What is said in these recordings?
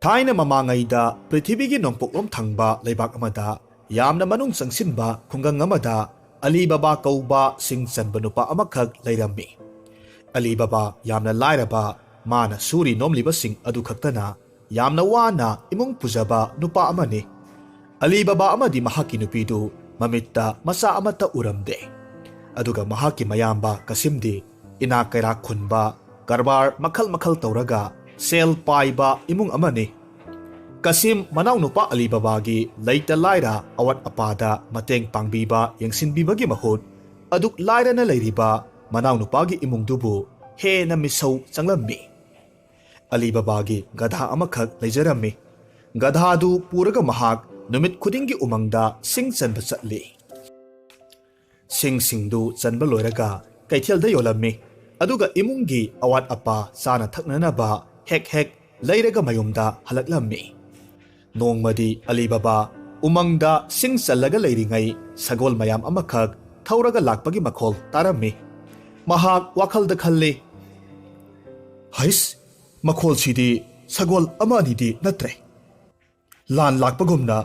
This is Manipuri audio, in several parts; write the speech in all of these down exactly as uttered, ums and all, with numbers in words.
ꯊꯥꯏꯅ ꯃꯃꯥꯡꯉꯩꯗ ꯄ꯭ꯔꯤꯊꯤꯕꯤꯒꯤ ꯅꯣꯡꯄꯣꯛꯂꯣꯝ ꯊꯪꯕ ꯂꯩꯕꯥꯛ ꯑꯃꯗ ꯌꯥꯝꯅ ꯃꯅꯨꯡ ꯆꯪꯁꯤꯟꯕ ꯈꯨꯡꯒꯪ ꯑꯃꯗ ꯑꯂꯤ ꯕꯕꯥ ꯀꯧꯕ ꯁꯤꯡ ꯆꯟꯕ ꯅꯨꯄꯥ ꯑꯃꯈꯛ ꯂꯩꯔꯝꯃꯤ꯫ ꯑꯂꯤ ꯕꯕꯥ ꯌꯥꯝꯅ ꯂꯥꯏꯔꯕ, ꯃꯥꯅ ꯁꯨꯔꯤ ꯅꯣꯝꯂꯤꯕꯁꯤꯡ ꯑꯗꯨ ꯈꯛꯇꯅ ꯌꯥꯝꯅ ꯋꯥꯅ ꯏꯃꯨꯡ ꯄꯨꯖꯕ ꯅꯨꯄꯥ ꯑꯃꯅꯤ꯫ ꯑꯂꯤ ꯕꯕꯥ ꯑꯃꯗꯤ ꯃꯍꯥꯛꯀꯤ ꯅꯨꯄꯤꯗꯨ ꯃꯃꯤꯠꯇ ꯃꯆꯥ ꯑꯃꯠꯇ ꯎꯔꯝꯗꯦ꯫ ꯑꯗꯨꯒ ꯃꯍꯥꯛꯀꯤ ꯃꯌꯥꯝꯕ ꯀꯁꯤꯝꯗꯤ ꯏꯅꯥꯛ ꯀꯩꯔꯥꯛ ꯈꯨꯟꯕ, ꯀꯔꯕꯥꯔ ꯃꯈꯜ ꯃꯈꯜ ꯇꯧꯔꯒ ꯁꯦꯜ ꯄꯥꯏꯕ ꯏꯃꯨꯡ ꯑꯃꯅꯤ꯫ ꯀꯁꯤꯝ ꯃꯅꯥꯎꯅꯨꯄꯥ ꯑꯂꯤ ꯕꯕꯥꯒꯤ ꯂꯩꯇ ꯂꯥꯏꯔ ꯑꯋꯥꯠ ꯑꯄꯥꯗ ꯃꯇꯦꯡ ꯄꯥꯡꯕꯤꯕ ꯌꯦꯡꯁꯤꯟꯕꯤꯕꯒꯤ ꯃꯍꯨꯠ ꯑꯗꯨꯛ ꯂꯥꯏꯔꯅ ꯂꯩꯔꯤꯕ ꯃꯅꯥꯎꯅꯨꯄꯥꯒꯤ ꯏꯃꯨꯡꯗꯨꯕꯨ ꯍꯦꯟꯅ ꯃꯤꯁꯧ ꯆꯪꯂꯝꯃꯤ꯫ ꯑꯂꯤ ꯕꯕꯥꯒꯤ ꯒꯙꯥ ꯑꯃꯈꯛ ꯂꯩꯖꯔꯝꯃꯤ꯫ ꯒꯙꯥꯗꯨ ꯄꯨꯔꯒ ꯃꯍꯥꯛ ꯅꯨꯃꯤꯠ ꯈꯨꯗꯤꯡꯒꯤ ꯎꯃꯪꯗ ꯁꯤꯡ ꯆꯟꯕ ꯆꯠꯂꯤ꯫ ꯁꯤꯡꯁꯤꯡꯗꯨ ꯆꯟꯕ ꯂꯣꯏꯔꯒ ꯀꯩꯊꯦꯜꯗ ꯌꯣꯜꯂꯝꯃꯤ꯫ ꯑꯗꯨꯒ ꯏꯃꯨꯡꯒꯤ ꯑꯋꯥꯠ ꯑꯄꯥ ꯆꯥꯅ ꯊꯛꯅꯅꯕ ꯍꯦꯛ ꯍꯦꯛ ꯂꯩꯔꯒ ꯃꯌꯨꯝꯗ ꯍꯜꯂꯛꯂꯝꯃꯤ꯫ ꯅꯣꯡꯃꯗꯤ ꯑꯂꯤ ꯕꯕꯥ ꯎꯃꯪꯗ ꯁꯤꯡ ꯆꯜꯂꯒ ꯂꯩꯔꯤꯉꯩ ꯁꯒꯣꯜ ꯃꯌꯥꯝ ꯑꯃꯈꯛ ꯊꯧꯔꯒ ꯂꯥꯛꯄꯒꯤ ꯃꯈꯣꯜ ꯇꯥꯔꯝꯃꯤ꯫ ꯃꯍꯥꯛ ꯋꯥꯈꯜꯗ ꯈꯜꯂꯤ, "ꯍꯩꯁ, ꯃꯈꯣꯜꯁꯤꯗꯤ ꯁꯒꯣꯜ ꯑꯃ ꯑꯅꯤꯗꯤ ꯅꯠꯇ꯭ꯔꯦ꯫ ꯂꯥꯟ ꯂꯥꯛꯄꯒꯨꯝꯅ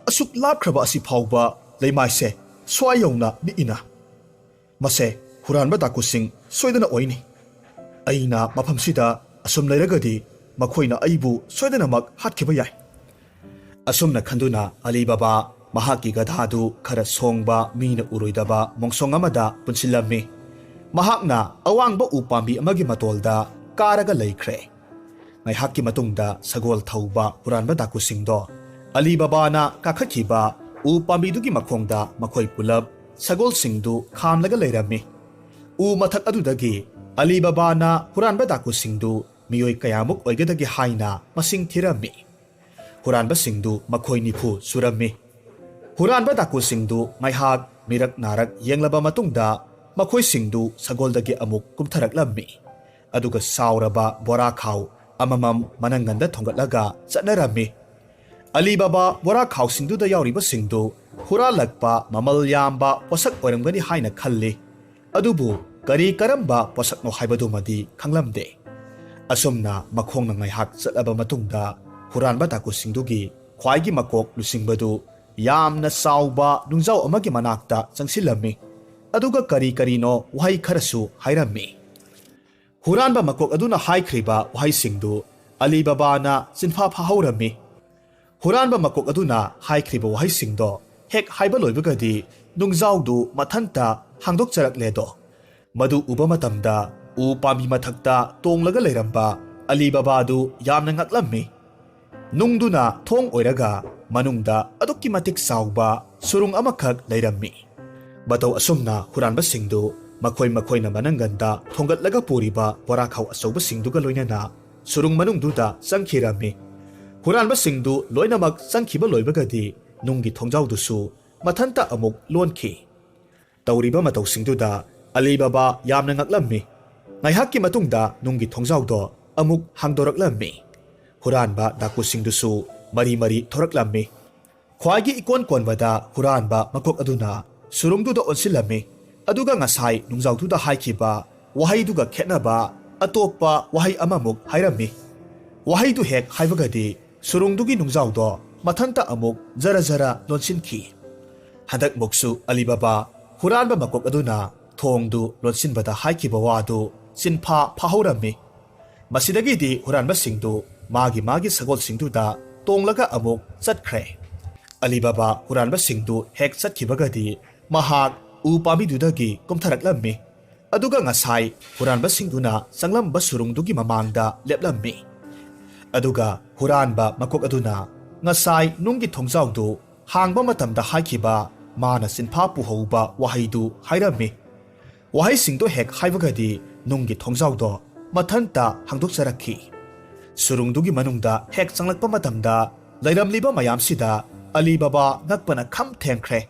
ꯑꯁꯨꯛ ꯂꯥꯞꯈ꯭ꯔꯕ ꯑꯁꯤ ꯐꯥꯎꯕ ꯂꯩꯃꯥꯏꯁꯦ ꯁ꯭ꯋꯥꯏ ꯌꯧꯅ ꯅꯤꯛꯏꯅ꯫ ꯃꯁꯦ ꯍꯨꯔꯥꯟꯕ ꯗꯥꯀꯨꯁꯤꯡ ꯁꯣꯏꯗꯅ ꯑꯣꯏꯅꯤ꯫ ꯑꯩꯅ ꯃꯐꯝꯁꯤꯗ ꯑꯁꯨꯝ ꯂꯩꯔꯒꯗꯤ ꯃꯈꯣꯏꯅ ꯑꯩꯕꯨ ꯁꯣꯏꯗꯅꯃꯛ ꯍꯥꯠꯈꯤꯕ ꯌꯥꯏ"꯫ ꯑꯁꯨꯝꯅ ꯈꯟꯗꯨꯅ ꯑꯂꯤ ꯕꯕꯥ ꯃꯍꯥꯛꯀꯤ ꯒꯙꯥꯗꯨ ꯈꯔ ꯁꯣꯡꯕ ꯃꯤꯅ ꯎꯔꯣꯏꯗꯕ ꯃꯣꯡꯁꯣꯡ ꯑꯃꯗ ꯄꯨꯟꯁꯤꯜꯂꯝꯃꯤ꯫ ꯃꯍꯥꯛꯅ ꯑꯋꯥꯡꯕ ꯎ ꯄꯥꯝꯕꯤ ꯑꯃꯒꯤ ꯃꯇꯣꯜꯗ ꯀꯥꯔꯒ ꯂꯩꯈ꯭ꯔꯦ꯫ ꯉꯥꯏꯍꯥꯛꯀꯤ ꯃꯇꯨꯡꯗ ꯁꯒꯣꯜ ꯊꯧꯕ ꯍꯨꯔꯥꯟꯕ ꯗꯥꯀꯨꯁꯤꯡꯗꯣ ꯑꯂꯤ ꯕꯕꯥꯅ ꯀꯥꯈꯠꯈꯤꯕ ꯎ ꯄꯥꯝꯕꯤꯗꯨꯒꯤ ꯃꯈꯣꯡꯗ ꯃꯈꯣꯏ ꯄꯨꯂꯞ ꯁꯒꯣꯜꯁꯤꯡꯗꯨ ꯈꯥꯝꯂꯒ ꯂꯩꯔꯝꯃꯤ꯫ ꯎ ꯃꯊꯛ ꯑꯗꯨꯗꯒꯤ ꯑꯂꯤ ꯕꯕꯥꯅ ꯍꯨꯔꯥꯟꯕ ꯗꯥꯀꯨꯁꯤꯡꯗꯨ ꯃꯤꯑꯣꯏ ꯀꯌꯥꯃꯨꯛ ꯑꯣꯏꯒꯗꯒꯦ ꯍꯥꯏꯅ ꯃꯁꯤꯡ ꯊꯤꯔꯝꯃꯤ꯫ ꯍꯨꯔꯥꯟꯕꯁꯤꯡꯗꯨ ꯃꯈꯣꯏ ꯅꯤꯐꯨ ꯁꯨꯔꯝꯃꯤ꯫ ꯍꯨꯔꯥꯟꯕ ꯗꯥꯀꯨꯁꯤꯡꯗꯨ ꯉꯥꯏꯍꯥꯛ ꯃꯤꯔꯛ ꯅꯥꯔꯛ ꯌꯦꯡꯂꯕ ꯃꯇꯨꯡꯗ ꯃꯈꯣꯏꯁꯤꯡꯗꯨ ꯁꯒꯣꯜꯗꯒꯤ ꯑꯃꯨꯛ ꯀꯨꯝꯊꯔꯛꯂꯝꯃꯤ꯫ ꯑꯗꯨꯒ ꯁꯥꯎꯔꯕ ꯕꯣꯔꯥ ꯈꯥꯎ ꯑꯃꯃꯝ ꯃꯅꯪꯒꯟꯗ ꯊꯣꯡꯒꯠꯂꯒ ꯆꯠꯅꯔꯝꯃꯤ꯫ ꯑꯂꯤ ꯕꯕꯥ ꯕꯣꯔꯥ ꯈꯥꯎꯁꯤꯡꯗꯨꯗ ꯌꯥꯎꯔꯤꯕꯁꯤꯡꯗꯨ ꯍꯨꯔꯥꯜꯂꯛꯄ ꯃꯃꯜ ꯌꯥꯝꯕ ꯄꯣꯠꯁꯛ ꯑꯣꯏꯔꯝꯒꯅꯤ ꯍꯥꯏꯅ ꯈꯜꯂꯤ꯫ ꯑꯗꯨꯕꯨ ꯀꯔꯤ ꯀꯔꯝꯕ ꯄꯣꯠꯁꯛꯅꯣ ꯍꯥꯏꯕꯗꯨꯃꯗꯤ ꯈꯪꯂꯝꯗꯦ꯫ ꯑꯁꯨꯝꯅ ꯃꯈꯣꯡꯅ ꯉꯥꯏꯍꯥꯛ ꯆꯠꯂꯕ ꯃꯇꯨꯡꯗ ꯍꯨꯔꯥꯟꯕ ꯗꯥꯀꯨꯁꯤꯡꯗꯨꯒꯤ ꯈ꯭ꯋꯥꯏꯒꯤ ꯃꯀꯣꯛ ꯂꯨꯆꯤꯡꯕꯗꯨ ꯌꯥꯝꯅ ꯆꯥꯎꯕ ꯅꯨꯡꯖꯥꯎ ꯑꯃꯒꯤ ꯃꯅꯥꯛꯇ ꯆꯪꯁꯤꯜꯂꯝꯃꯤ꯫ ꯑꯗꯨꯒ ꯀꯔꯤ ꯀꯔꯤꯅꯣ ꯋꯥꯍꯩ ꯈꯔꯁꯨ ꯍꯥꯏꯔꯝꯃꯤ꯫ ꯍꯨꯔꯥꯟꯕ ꯃꯀꯣꯛ ꯑꯗꯨꯅ ꯍꯥꯏꯈ꯭ꯔꯤꯕ ꯋꯥꯍꯩꯁꯤꯡꯗꯨ ꯑꯂꯤ ꯕꯕꯥꯅ ꯆꯤꯟꯐꯥ ꯐꯥꯍꯧꯔꯝꯃꯤ꯫ ꯍꯨꯔꯥꯟꯕ ꯃꯀꯣꯛ ꯑꯗꯨꯅ ꯍꯥꯏꯈ꯭ꯔꯤꯕ ꯋꯥꯍꯩꯁꯤꯡꯗꯣ ꯍꯦꯛ ꯍꯥꯏꯕ ꯂꯣꯏꯕꯒꯗꯤ ꯅꯨꯡꯖꯥꯎꯗꯨ ꯃꯊꯟꯇ ꯍꯥꯡꯗꯣꯛꯆꯔꯛꯂꯦꯗꯣ꯫ ꯃꯗꯨ ꯎꯕ ꯃꯇꯝꯗ ꯎ ꯄꯥꯝꯕꯤ ꯃꯊꯛꯇ ꯇꯣꯡꯂꯒ ꯂꯩꯔꯝꯕ ꯑꯂꯤ ꯕꯕꯥꯗꯨ ꯌꯥꯝꯅ ꯉꯛꯂꯝꯃꯤ꯫ ꯅꯨꯡꯗꯨꯅ ꯊꯣꯡ ꯑꯣꯏꯔꯒ ꯃꯅꯨꯡꯗ ꯑꯗꯨꯛꯀꯤ ꯃꯇꯤꯛ ꯆꯥꯎꯕ ꯁꯨꯔꯨꯡ ꯑꯃꯈꯛ ꯂꯩꯔꯝꯃꯤ꯫ ꯃꯇꯧ ꯑꯁꯨꯝꯅ ꯍꯨꯔꯥꯟꯕꯁꯤꯡꯗꯨ ꯃꯈꯣꯏ ꯃꯈꯣꯏꯅ ꯃꯅꯪꯒꯟꯗ ꯊꯣꯡꯒꯠꯂꯒ ꯄꯨꯔꯤꯕ ꯕꯣꯔꯥꯈꯥꯎ ꯑꯆꯧꯕꯁꯤꯡꯗꯨꯒ ꯂꯣꯏꯅꯅ ꯁꯨꯔꯨꯡ ꯃꯅꯨꯡꯗꯨꯗ ꯆꯪꯈꯤꯔꯝꯃꯤ꯫ ꯍꯨꯔꯥꯟꯕꯁꯤꯡꯗꯨ ꯂꯣꯏꯅꯃꯛ ꯆꯪꯈꯤꯕ ꯂꯣꯏꯕꯒꯗꯤ ꯅꯨꯡꯒꯤ ꯊꯣꯡꯖꯥꯎꯗꯨꯁꯨ ꯃꯊꯟꯇ ꯑꯃꯨꯛ ꯂꯣꯟꯈꯤ꯫ ꯇꯧꯔꯤꯕ ꯃꯇꯧꯁꯤꯡꯗꯨꯗ ꯑꯂꯤ ꯕꯕꯥ ꯌꯥꯝꯅ ꯉꯛꯂꯝꯃꯤ꯫ ꯉꯥꯏꯍꯥꯛꯀꯤ ꯃꯇꯨꯡꯗ ꯅꯨꯡꯒꯤ ꯊꯣꯡꯖꯥꯎꯗꯣ ꯑꯃꯨꯛ ꯍꯥꯡꯗꯣꯔꯛꯂꯝꯃꯤ꯫ ꯍꯨꯔꯥꯟꯕ ꯗꯥꯀꯨꯁꯤꯡꯗꯨꯁꯨ ꯃꯔꯤ ꯃꯔꯤ ꯊꯣꯔꯛꯂꯝꯃꯤ꯫ ꯈ꯭ꯋꯥꯏꯒꯤ ꯏꯀꯣꯟ ꯀꯣꯟꯕꯗ ꯍꯨꯔꯥꯟꯕ ꯃꯀꯣꯛ ꯑꯗꯨꯅ ꯁꯨꯔꯨꯡꯗꯨꯗ ꯑꯣꯟꯁꯤꯜꯂꯝꯃꯤ꯫ ꯑꯗꯨꯒ ꯉꯁꯥꯏ ꯅꯨꯡꯖꯥꯎꯗꯨꯗ ꯍꯥꯏꯈꯤꯕ ꯋꯥꯍꯩꯗꯨꯒ ꯈꯦꯠꯅꯕ ꯑꯇꯣꯞꯄ ꯋꯥꯍꯩ ꯑꯃꯃꯨꯛ ꯍꯥꯏꯔꯝꯃꯤ꯫ ꯋꯥꯍꯩꯗꯨ ꯍꯦꯛ ꯍꯥꯏꯕꯒꯗꯤ ꯁꯨꯔꯨꯡꯗꯨꯒꯤ ꯅꯨꯡꯖꯥꯎꯗꯣ ꯃꯊꯟꯇ ꯑꯃꯨꯛ ꯖꯔ ꯖꯔ ꯂꯣꯟꯁꯤꯟꯈꯤ꯫ ꯍꯟꯗꯛꯃꯨꯛꯁꯨ ꯑꯂꯤ ꯕꯕꯥ ꯍꯨꯔꯥꯟꯕ ꯃꯀꯣꯛ ꯑꯗꯨꯅ ꯊꯣꯡꯗꯨ ꯂꯣꯟꯁꯤꯟꯕꯗ ꯍꯥꯏꯈꯤꯕ ꯋꯥꯗꯨ ꯆꯤꯟꯐꯥ ꯐꯥꯍꯧꯔꯝꯃꯤ꯫ ꯃꯁꯤꯗꯒꯤꯗꯤ ꯍꯨꯔꯥꯟꯕꯁꯤꯡꯗꯨ ꯃꯥꯒꯤ ꯃꯥꯒꯤ ꯁꯒꯣꯜꯁꯤꯡꯗꯨꯗ ꯇꯣꯡꯂꯒ ꯑꯃꯨꯛ ꯆꯠꯈ꯭ꯔꯦ꯫ ꯑꯂꯤ ꯕꯕꯥ ꯍꯨꯔꯥꯟꯕꯁꯤꯡꯗꯨ ꯍꯦꯛ ꯆꯠꯈꯤꯕꯒꯗꯤ ꯃꯍꯥꯛ ꯎ ꯄꯥꯝꯕꯤꯗꯨꯗꯒꯤ ꯀꯨꯝꯊꯔꯛꯂꯝꯃꯤ꯫ ꯑꯗꯨꯒ ꯉꯁꯥꯏ ꯍꯨꯔꯥꯟꯕꯁꯤꯡꯗꯨꯅ ꯆꯪꯂꯝꯕ ꯁꯨꯔꯨꯡꯗꯨꯒꯤ ꯃꯃꯥꯡꯗ ꯂꯦꯞꯂꯝꯃꯤ꯫ ꯑꯗꯨꯒ ꯍꯨꯔꯥꯟꯕ ꯃꯀꯣꯛ ꯑꯗꯨꯅ ꯉꯁꯥꯏ ꯅꯨꯡꯒꯤ ꯊꯣꯡꯖꯥꯎꯗꯨ ꯍꯥꯡꯕ ꯃꯇꯝꯗ ꯍꯥꯏꯈꯤꯕ ꯃꯥꯅ ꯆꯤꯟꯐꯥ ꯄꯨꯍꯧꯕ ꯋꯥꯍꯩꯗꯨ ꯍꯥꯏꯔꯝꯃꯤ꯫ ꯋꯥꯍꯩꯁꯤꯡꯗꯣ ꯍꯦꯛ ꯍꯥꯏꯕꯒꯗꯤ ꯅꯨꯡꯒꯤ ꯊꯣꯡꯖꯥꯎꯗꯣ ꯃꯊꯟꯇ ꯍꯥꯡꯗꯣꯛꯆꯔꯛꯈꯤ꯫ ꯁꯨꯔꯨꯡꯗꯨꯒꯤ ꯃꯅꯨꯡꯗ ꯍꯦꯛ ꯆꯪꯂꯛꯄ ꯃꯇꯝꯗ ꯂꯩꯔꯝꯂꯤꯕ ꯃꯌꯥꯝꯁꯤꯗ ꯑꯂꯤ ꯕꯕꯥ ꯉꯛꯄꯅ ꯈꯝ ꯊꯦꯡꯈ꯭ꯔꯦ꯫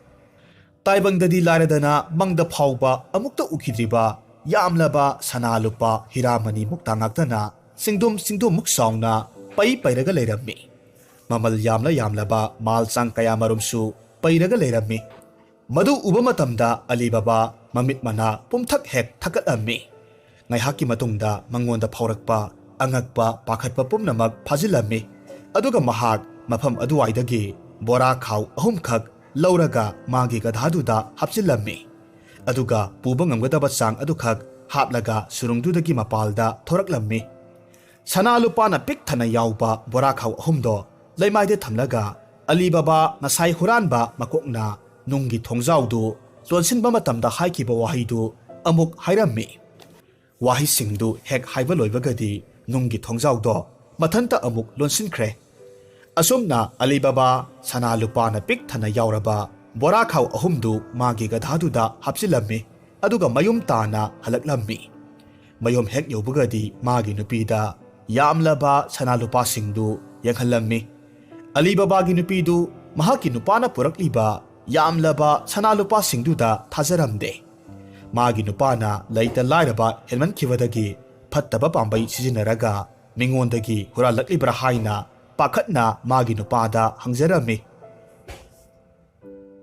ꯇꯥꯏꯕꯪꯗꯗꯤ ꯂꯥꯏꯔꯗꯅ ꯃꯪꯗ ꯐꯥꯎꯕ ꯑꯃꯨꯛꯇ ꯎꯈꯤꯗ꯭ꯔꯤꯕ ꯌꯥꯝꯂꯕ ꯁꯅꯥ ꯂꯨꯄꯥ ꯍꯤꯔꯥꯃꯅꯤ ꯃꯨꯛꯇ ꯉꯥꯛꯇꯅ ꯆꯤꯡꯗꯨꯝ ꯆꯤꯡꯗꯨꯝꯃꯨꯛ ꯆꯥꯎꯅ ꯄꯩ ꯄꯩꯔꯒ ꯂꯩꯔꯝꯃꯤ꯫ ꯃꯃꯜ ꯌꯥꯝꯂ ꯌꯥꯝꯂꯕ ꯃꯥꯜ ꯆꯥꯡ ꯀꯌꯥꯃꯔꯨꯝꯁꯨ ꯄꯩꯔꯒ ꯂꯩꯔꯝꯃꯤ꯫ ꯃꯗꯨ ꯎꯕ ꯃꯇꯝꯗ ꯑꯂꯤ ꯕꯕꯥ ꯃꯃꯤꯠ ꯃꯅꯥ ꯄꯨꯝꯊꯛ ꯍꯦꯛ ꯊꯛꯀꯠꯂꯝꯃꯤ꯫ ꯉꯥꯏꯍꯥꯛꯀꯤ ꯃꯇꯨꯡꯗ ꯃꯉꯣꯟꯗ ꯐꯥꯎꯔꯛꯄ ꯑꯉꯛꯄ ꯄꯥꯈꯠꯄ ꯄꯨꯝꯅꯃꯛ ꯐꯥꯖꯤꯜꯂꯝꯃꯤ꯫ ꯑꯗꯨꯒ ꯃꯍꯥꯛ ꯃꯐꯝ ꯑꯗꯨꯋꯥꯏꯗꯒꯤ ꯕꯣꯔꯥ ꯈꯥꯎ ꯑꯍꯨꯝꯈꯛ ꯂꯧꯔꯒ ꯃꯥꯒꯤ ꯒꯙꯥꯗꯨꯗ ꯍꯥꯞꯆꯤꯜꯂꯝꯃꯤ꯫ ꯑꯗꯨꯒ ꯄꯨꯕ ꯉꯝꯒꯗꯕ ꯆꯥꯡ ꯑꯗꯨꯈꯛ ꯍꯥꯞꯂꯒ ꯁꯨꯔꯨꯡꯗꯨꯗꯒꯤ ꯃꯄꯥꯜꯗ ꯊꯣꯔꯛꯂꯝꯃꯤ꯫ ꯁꯅꯥ ꯂꯨꯄꯥꯅ ꯄꯤꯛ ꯊꯟꯅ ꯌꯥꯎꯕ ꯕꯣꯔꯥ ꯈꯥꯎ ꯑꯍꯨꯝꯗꯣ ꯂꯩꯃꯥꯏꯗ ꯊꯝꯂꯒ ꯑꯂꯤ ꯕꯕꯥ ꯉꯁꯥꯏ ꯍꯨꯔꯥꯟꯕ ꯃꯀꯣꯛꯅ ꯅꯨꯡꯒꯤ ꯊꯣꯡꯖꯥꯎꯗꯨ ꯂꯣꯟꯁꯤꯟꯕ ꯃꯇꯝꯗ ꯍꯥꯏꯈꯤꯕ ꯋꯥꯍꯩꯗꯨ ꯑꯃꯨꯛ ꯍꯥꯏꯔꯝꯃꯤ꯫ ꯋꯥꯍꯩꯁꯤꯡꯗꯨ ꯍꯦꯛ ꯍꯥꯏꯕ ꯂꯣꯏꯕꯒꯗꯤ ꯅꯨꯡꯒꯤ ꯊꯣꯡꯖꯥꯎꯗꯣ ꯃꯊꯟꯇ ꯑꯃꯨꯛ ꯂꯣꯟꯁꯤꯟꯈ꯭ꯔꯦ꯫ ꯑꯁꯨꯝꯅ ꯑꯂꯤ ꯕꯕꯥ ꯁꯅꯥ ꯂꯨꯄꯥꯅ ꯄꯤꯛ ꯊꯟꯅ ꯌꯥꯎꯔꯕ ꯕꯣꯔꯥ ꯈꯥꯎ ꯑꯍꯨꯝꯗꯨ ꯃꯥꯒꯤ ꯒꯙꯥꯗꯨꯗ ꯍꯥꯞꯆꯤꯜꯂꯝꯃꯤ, ꯑꯗꯨꯒ ꯃꯌꯨꯝ ꯇꯥꯅ ꯍꯜꯂꯛꯂꯝꯃꯤ꯫ ꯃꯌꯨꯝ ꯍꯦꯛ ꯌꯧꯕꯒꯗꯤ ꯃꯥꯒꯤ ꯅꯨꯄꯤꯗ ꯌꯥꯝꯂꯕ ꯁꯅꯥ ꯂꯨꯄꯥꯁꯤꯡꯗꯨ ꯌꯦꯡꯍꯜꯂꯝꯃꯤ꯫ ꯑꯂꯤ ꯕꯕꯥꯒꯤ ꯅꯨꯄꯤꯗꯨ ꯃꯍꯥꯛꯀꯤ ꯅꯨꯄꯥꯅ ꯄꯨꯔꯛꯂꯤꯕ ꯌꯥꯝꯂꯕ ꯁꯅꯥ ꯂꯨꯄꯥꯁꯤꯡꯗꯨꯗ ꯊꯥꯖꯔꯝꯗꯦ꯫ ꯃꯥꯒꯤ ꯅꯨꯄꯥꯅ ꯂꯩꯇ ꯂꯥꯏꯔꯕ ꯍꯦꯟꯃꯟꯈꯤꯕꯗꯒꯤ ꯐꯠꯇꯕ ꯄꯥꯝꯕꯩ ꯁꯤꯖꯤꯟꯅꯔꯒ ꯃꯤꯉꯣꯟꯗꯒꯤ ꯍꯨꯔꯥꯜꯂꯛꯂꯤꯕ꯭ꯔꯥ ꯍꯥꯏꯅ ꯄꯥꯈꯠꯅ ꯃꯥꯒꯤ ꯅꯨꯄꯥꯗ ꯍꯪꯖꯔꯝꯃꯤ꯫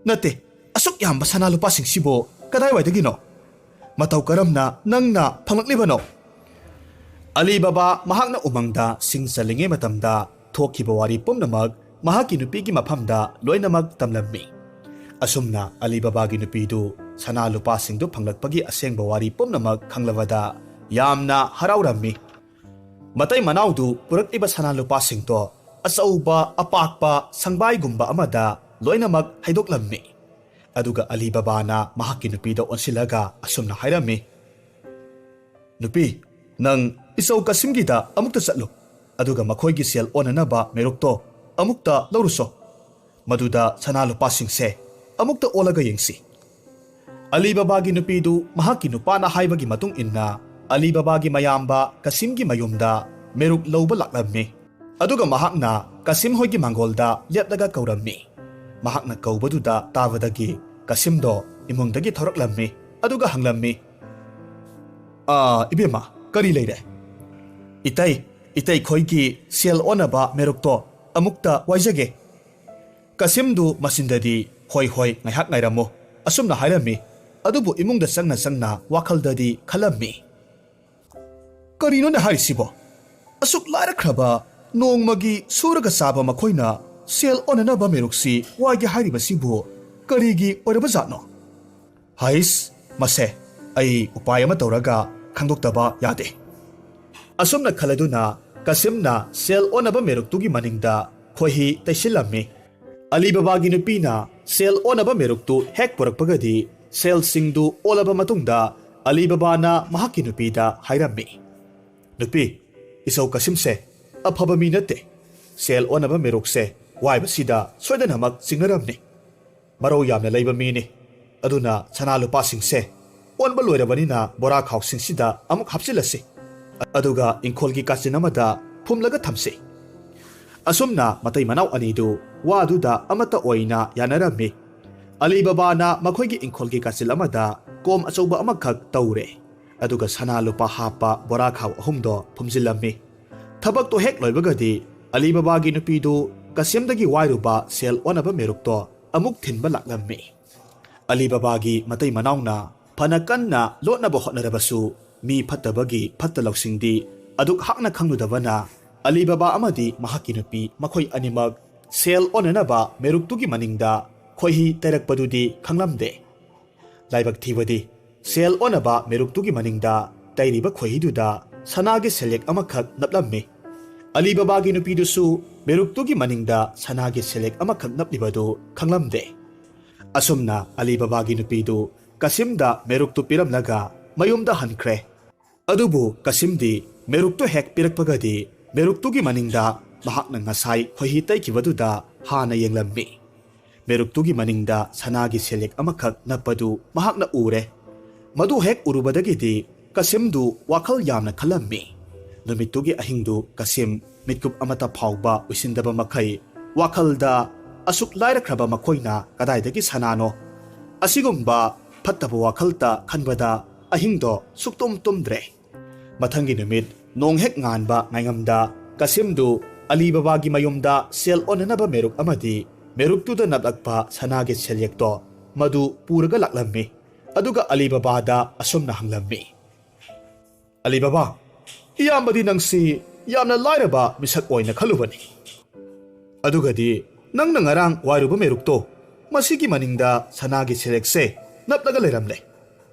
"ꯅꯠꯇꯦ, ꯑꯁꯨꯛ ꯌꯥꯝꯕ ꯁꯅꯥ ꯂꯨꯄꯥꯁꯤꯡꯁꯤꯕꯨ ꯀꯗꯥꯏꯋꯥꯏꯗꯒꯤꯅꯣ? ꯃꯇꯧ ꯀꯔꯝꯅ ꯅꯪꯅ ꯐꯪꯂꯛꯂꯤꯕꯅꯣ?" ꯑꯂꯤ ꯕꯕꯥ ꯃꯍꯥꯛꯅ ꯎꯃꯪꯗ ꯁꯤꯡ ꯆꯜꯂꯤꯉꯩ ꯃꯇꯝꯗ ꯊꯣꯛꯈꯤꯕ ꯋꯥꯔꯤ ꯄꯨꯝꯅꯃꯛ ꯃꯍꯥꯛꯀꯤ ꯅꯨꯄꯤꯒꯤ ꯃꯐꯝꯗ ꯂꯣꯏꯅꯃꯛ ꯇꯝꯂꯝꯃꯤ꯫ ꯑꯁꯨꯝꯅ ꯑꯂꯤ ꯕꯕꯥꯒꯤ ꯅꯨꯄꯤꯗꯨ ꯁꯅꯥ ꯂꯨꯄꯥꯁꯤꯡꯗꯨ ꯐꯪꯂꯛꯄꯒꯤ ꯑꯁꯦꯡꯕ ꯋꯥꯔꯤ ꯄꯨꯝꯅꯃꯛ ꯈꯪꯂꯕꯗ ꯌꯥꯝꯅ ꯍꯔꯥꯎꯔꯝꯃꯤ꯫ ꯃꯇꯩ ꯃꯅꯥꯎꯗꯨ ꯄꯨꯔꯛꯂꯤꯕ ꯁꯅꯥ ꯂꯨꯄꯥꯁꯤꯡꯗꯣ ꯑꯆꯧꯕ ꯑꯄꯥꯛꯄ ꯁꯪꯕꯥꯏꯒꯨꯝꯕ ꯑꯃꯗ ꯂꯣꯏꯅꯃꯛ ꯍꯩꯗꯣꯛꯂꯝꯃꯤ꯫ ꯑꯗꯨꯒ ꯑꯂꯤ ꯕꯕꯥꯅ ꯃꯍꯥꯛꯀꯤ ꯅꯨꯄꯤꯗ ꯑꯣꯟꯁꯤꯜꯂꯒ ꯑꯁꯨꯝꯅ ꯍꯥꯏꯔꯝꯃꯤ, "ꯅꯨꯄꯤ, ꯅꯪ ꯏꯆꯧ ꯀꯥꯁꯤꯝꯒꯤꯗ ꯑꯃꯨꯛꯇ ꯆꯠꯂꯨ, ꯑꯗꯨꯒ ꯃꯈꯣꯏꯒꯤ ꯁꯦꯜ ꯑꯣꯟꯅꯅꯕ ꯃꯦꯔꯨꯛꯇꯣ ꯑꯃꯨꯛꯇ ꯂꯧꯔꯨꯁꯣ꯫ ꯃꯗꯨꯗ ꯁꯅꯥ ꯂꯨꯄꯥꯁꯤꯡꯁꯦ ꯑꯃꯨꯛꯇ ꯑꯣꯜꯂꯒ ꯌꯦꯡꯁꯤ꯫" ꯑꯂꯤ ꯕꯕꯥꯒꯤ ꯅꯨꯄꯤꯗꯨ ꯃꯍꯥꯛꯀꯤ ꯅꯨꯄꯥꯅ ꯍꯥꯏꯕꯒꯤ ꯃꯇꯨꯡ ꯏꯟꯅ ꯑꯂꯤ ꯕꯕꯥꯒꯤ ꯃꯌꯥꯝꯕ ꯀꯥꯁꯤꯝꯒꯤ ꯃꯌꯨꯝꯗ ꯃꯦꯔꯨꯛ ꯂꯧꯕ ꯂꯥꯛꯂꯝꯃꯤ꯫ ꯑꯗꯨꯒ ꯃꯍꯥꯛꯅ ꯀꯥꯁꯤꯝ ꯍꯣꯏꯒꯤ ꯃꯥꯡꯒꯣꯜꯗ ꯂꯦꯞꯂꯒ ꯀꯧꯔꯝꯃꯤ꯫ ꯃꯍꯥꯛꯅ ꯀꯧꯕꯗꯨꯗ ꯇꯥꯕꯗꯒꯤ ꯀꯥꯁꯤꯝꯗꯣ ꯏꯃꯨꯡꯗꯒꯤ ꯊꯣꯔꯛꯂꯝꯃꯤ, ꯑꯗꯨꯒ ꯍꯪꯂꯝꯃꯤ, "ꯑꯥ, ꯏꯕꯦꯝꯃ, ꯀꯔꯤ ꯂꯩꯔꯦ?" "ꯏꯇꯩ, ꯏꯇꯩ ꯈꯣꯏꯒꯤ ꯁꯦꯜ ꯑꯣꯟꯅꯕ ꯃꯦꯔꯨꯛꯇꯣ ꯑꯃꯨꯛꯇ ꯋꯥꯏꯖꯒꯦ꯫" ꯀꯥꯁꯤꯝꯗꯨ ꯃꯆꯤꯟꯗꯗꯤ, "ꯍꯣꯏ, ꯍꯣꯏ, ꯉꯥꯏꯍꯥꯛ ꯉꯥꯏꯔꯝꯃꯨ," ꯑꯁꯨꯝꯅ ꯍꯥꯏꯔꯝꯃꯤ꯫ ꯑꯗꯨꯕꯨ ꯏꯃꯨꯡꯗ ꯆꯪꯅ ꯆꯪꯅ ꯋꯥꯈꯜꯗꯗꯤ ꯈꯜꯂꯝꯃꯤ, "ꯀꯔꯤꯅꯣꯅꯦ ꯍꯥꯏꯔꯤꯁꯤꯕꯣ? ꯑꯁꯨꯛ ꯂꯥꯏꯔꯈ꯭ꯔꯕ ꯅꯣꯡꯃꯒꯤ ꯁꯨꯔꯒ ꯆꯥꯕ ꯃꯈꯣꯏꯅ ꯁꯦꯜ ꯑꯣꯟꯅꯅꯕ ꯃꯦꯔꯨꯛꯁꯤ ꯋꯥꯏꯒꯦ ꯍꯥꯏꯔꯤꯕꯁꯤꯕꯨ ꯀꯔꯤꯒꯤ ꯑꯣꯏꯔꯕꯖꯥꯠꯅꯣ? ꯍꯩꯁ, ꯃꯁꯦ ꯑꯩ ꯎꯄꯥꯏ ꯑꯃ ꯇꯧꯔꯒ ꯈꯪꯗꯣꯛꯇꯕ ꯌꯥꯗꯦ꯫ ꯑꯁꯨꯝꯅ ꯈꯜꯂꯗꯨꯅ ꯀꯁꯤꯝꯅ ꯁꯦꯜ ꯑꯣꯟꯅꯕ ꯃꯦꯔꯨꯛꯇꯨꯒꯤ ꯃꯅꯤꯡꯗ ꯈꯣꯏꯍꯤ ꯇꯩꯁꯤꯜꯂꯝꯃꯤ꯫ ꯑꯂꯤ ꯕꯕꯥꯒꯤ ꯅꯨꯄꯤꯅ ꯁꯦꯜ ꯑꯣꯟꯅꯕ ꯃꯦꯔꯨꯛꯇꯨ ꯍꯦꯛ ꯄꯨꯔꯛꯄꯒꯗꯤ, ꯁꯦꯜꯁꯤꯡꯗꯨ ꯑꯣꯜꯂꯕ ꯃꯇꯨꯡꯗ ꯑꯂꯤ ꯕꯕꯥꯅ ꯃꯍꯥꯛꯀꯤ ꯅꯨꯄꯤꯗ ꯍꯥꯏꯔꯝꯃꯤ, "ꯅꯨꯄꯤ, ꯏꯆꯧ ꯀꯁꯤꯝꯁꯦ ꯑꯐꯕ ꯃꯤ ꯅꯠꯇꯦ꯫ ꯁꯦꯜ ꯑꯣꯟꯅꯕ ꯃꯦꯔꯨꯛꯁꯦ ꯋꯥꯏꯕꯁꯤꯗ ꯁꯣꯏꯗꯅꯃꯛ ꯆꯤꯡꯅꯔꯝꯅꯤ꯫ ꯃꯔꯧ ꯌꯥꯝꯅ ꯂꯩꯕ ꯃꯤꯅꯤ꯫ ꯑꯗꯨꯅ ꯁꯅꯥ ꯂꯨꯄꯥꯁꯤꯡꯁꯦ ꯑꯣꯟꯕ ꯂꯣꯏꯔꯕꯅꯤꯅ ꯕꯣꯔꯥ ꯈꯥꯎꯁꯤꯡꯁꯤꯗ ꯑꯃꯨꯛ ꯍꯥꯞꯆꯤꯜꯂꯁꯤ꯫ ꯑꯗꯨꯒ ꯏꯪꯈꯣꯜꯒꯤ ꯀꯥꯆꯤꯟ ꯑꯃꯗ ꯐꯨꯝꯂꯒ ꯊꯝꯁꯤ꯫" ꯑꯁꯨꯝꯅ ꯃꯇꯩ ꯃꯅꯥꯎ ꯑꯅꯤꯗꯨ ꯋꯥꯗꯨꯗ ꯑꯃꯠꯇ ꯑꯣꯏꯅ ꯌꯥꯅꯔꯝꯃꯤ꯫ ꯑꯂꯤ ꯕꯕꯥꯅ ꯃꯈꯣꯏꯒꯤ ꯏꯪꯈꯣꯜꯒꯤ ꯀꯥꯆꯤꯟ ꯑꯃꯗ ꯀꯣꯝ ꯑꯆꯧꯕ ꯑꯃꯈꯛ ꯇꯧꯔꯦ꯫ ꯑꯗꯨꯒ ꯁꯅꯥ ꯂꯨꯄꯥ ꯍꯥꯞꯄ ꯕꯣꯔꯥ ꯈꯥꯎ ꯑꯍꯨꯝꯗꯣ ꯐꯨꯝꯖꯤꯜꯂꯝꯃꯤ꯫ ꯊꯕꯛꯇꯣ ꯍꯦꯛ ꯂꯣꯏꯕꯒꯗꯤ ꯑꯂꯤ ꯕꯕꯥꯒꯤ ꯅꯨꯄꯤꯗꯨ ꯀꯁꯤꯝꯗꯒꯤ ꯋꯥꯏꯔꯨꯕ ꯁꯦꯜ ꯑꯣꯟꯅꯕ ꯃꯦꯔꯨꯛꯇꯣ ꯑꯃꯨꯛ ꯊꯤꯟꯕ ꯂꯥꯛꯂꯝꯃꯤ꯫ ꯑꯂꯤ ꯕꯕꯥꯒꯤ ꯃꯇꯩ ꯃꯅꯥꯎꯅ ꯐꯅ ꯀꯟꯅ ꯂꯣꯠꯅꯕ ꯍꯣꯠꯅꯔꯕꯁꯨ, ꯃꯤ ꯐꯠꯇꯕꯒꯤ ꯐꯠꯇ ꯂꯧꯁꯤꯡꯗꯤ ꯑꯗꯨꯛ ꯍꯥꯛꯅ ꯈꯪꯂꯨꯗꯕꯅ, ꯑꯂꯤ ꯕꯕꯥ ꯑꯃꯗꯤ ꯃꯍꯥꯛꯀꯤ ꯅꯨꯄꯤ ꯃꯈꯣꯏ ꯑꯅꯤꯃꯛ ꯁꯦꯜ ꯑꯣꯟꯅꯅꯕ ꯃꯦꯔꯨꯛꯇꯨꯒꯤ ꯃꯅꯤꯡꯗ ꯈꯣꯏꯍꯤ ꯇꯩꯔꯛꯄꯗꯨꯗꯤ ꯈꯪꯂꯝꯗꯦ꯫ ꯂꯥꯏꯕꯛ ꯊꯤꯕꯗꯤ, ꯁꯦꯜ ꯑꯣꯟꯅꯕ ꯃꯦꯔꯨꯛꯇꯨꯒꯤ ꯃꯅꯤꯡꯗ ꯇꯩꯔꯤꯕ ꯈꯣꯏꯍꯤꯗꯨꯗ ꯁꯅꯥꯒꯤ ꯁꯦꯜꯌꯦꯛ ꯑꯃꯈꯛ ꯅꯞꯂꯝꯃꯤ꯫ ꯑꯂꯤ ꯕꯕꯥꯒꯤ ꯅꯨꯄꯤꯗꯨꯁꯨ ꯃꯦꯔꯨꯛꯇꯨꯒꯤ ꯃꯅꯤꯡꯗ ꯁꯅꯥꯒꯤ ꯁꯦꯜꯌꯦꯛ ꯑꯃꯈꯛ ꯅꯞꯂꯤꯕꯗꯨ ꯈꯪꯂꯝꯗꯦ꯫ ꯑꯁꯨꯝꯅ ꯑꯂꯤ ꯕꯕꯥꯒꯤ ꯅꯨꯄꯤꯗꯨ ꯀꯁꯤꯝꯗ ꯃꯦꯔꯨꯛꯇꯨ ꯄꯤꯔꯝꯂꯒ ꯃꯌꯨꯝꯗ ꯍꯟꯈ꯭ꯔꯦ꯫ ꯑꯗꯨꯕꯨ ꯀꯁꯤꯝꯗꯤ ꯃꯦꯔꯨꯛꯇꯨ ꯍꯦꯛ ꯄꯤꯔꯛꯄꯒꯗꯤ, ꯃꯦꯔꯨꯛꯇꯨꯒꯤ ꯃꯅꯤꯡꯗ ꯃꯍꯥꯛꯅ ꯉꯁꯥꯏ ꯈꯣꯏꯍꯤ ꯇꯩꯈꯤꯕꯗꯨꯗ ꯍꯥꯟꯅ ꯌꯦꯡꯂꯝꯃꯤ꯫ ꯃꯦꯔꯨꯛꯇꯨꯒꯤ ꯃꯅꯤꯡꯗ ꯁꯅꯥꯒꯤ ꯁꯦꯜꯌꯦꯛ ꯑꯃꯈꯛ ꯅꯞꯄꯗꯨ ꯃꯍꯥꯛꯅ ꯎꯔꯦ꯫ ꯃꯗꯨ ꯍꯦꯛ ꯎꯔꯨꯕꯗꯒꯤꯗꯤ ꯀꯁꯤꯝꯗꯨ ꯋꯥꯈꯜ ꯌꯥꯝꯅ ꯈꯜꯂꯝꯃꯤ꯫ ꯅꯨꯃꯤꯠꯇꯨꯒꯤ ꯑꯍꯤꯡꯗꯨ ꯀꯁꯤꯝ ꯃꯤꯠꯀꯨꯞ ꯑꯃꯠꯇ ꯐꯥꯎꯕ ꯎꯏꯁꯤꯟꯗꯕ ꯃꯈꯩ, ꯋꯥꯈꯜꯗ, "ꯑꯁꯨꯛ ꯂꯥꯏꯔꯈ꯭ꯔꯕ ꯃꯈꯣꯏꯅ ꯀꯗꯥꯏꯗꯒꯤ ꯁꯅꯥꯅꯣ?" ꯑꯁꯤꯒꯨꯝꯕ ꯐꯠꯇꯕ ꯋꯥꯈꯜꯇ ꯈꯟꯕꯗ ꯑꯍꯤꯡꯗꯣ ꯁꯨꯛꯇꯨꯝ ꯇꯨꯝꯗ꯭ꯔꯦ꯫ ꯃꯊꯪꯒꯤ ꯅꯨꯃꯤꯠ ꯅꯣꯡ ꯍꯦꯛ ꯉꯥꯟꯕ ꯉꯥꯏꯉꯝꯗ ꯀꯁꯤꯝꯗꯨ ꯑꯂꯤ ꯕꯕꯥꯒꯤ ꯃꯌꯨꯝꯗ ꯁꯦꯜ ꯑꯣꯟꯅꯅꯕ ꯃꯦꯔꯨꯛ ꯑꯃꯗꯤ ꯃꯦꯔꯨꯛꯇꯨꯗ ꯅꯞꯂꯛꯄ ꯁꯅꯥꯒꯤ ꯁꯦꯜꯌꯦꯛꯇꯣ ꯃꯗꯨ ꯄꯨꯔꯒ ꯂꯥꯛꯂꯝꯃꯤ꯫ ꯑꯗꯨꯒ ꯑꯂꯤ ꯕꯕꯥꯗ ꯑꯁꯨꯝꯅ ꯍꯪꯂꯝꯃꯤ, "ꯑꯂꯤ ꯕꯕꯥ, ꯏꯌꯥꯝꯕꯗꯤ ꯅꯪꯁꯤ ꯌꯥꯝꯅ ꯂꯥꯏꯔꯕ ꯃꯤꯁꯛ ꯑꯣꯏꯅ ꯈꯜꯂꯨꯕꯅꯤ꯫ ꯑꯗꯨꯒꯗꯤ ꯅꯪꯅ ꯉꯔꯥꯡ ꯋꯥꯏꯔꯨꯕ ꯃꯦꯔꯨꯛꯇꯣ, ꯃꯁꯤꯒꯤ ꯃꯅꯤꯡꯗ ꯁꯅꯥꯒꯤ ꯁꯦꯔꯦꯛꯁꯦ ꯅꯞꯂꯒ ꯂꯩꯔꯝꯂꯦ꯫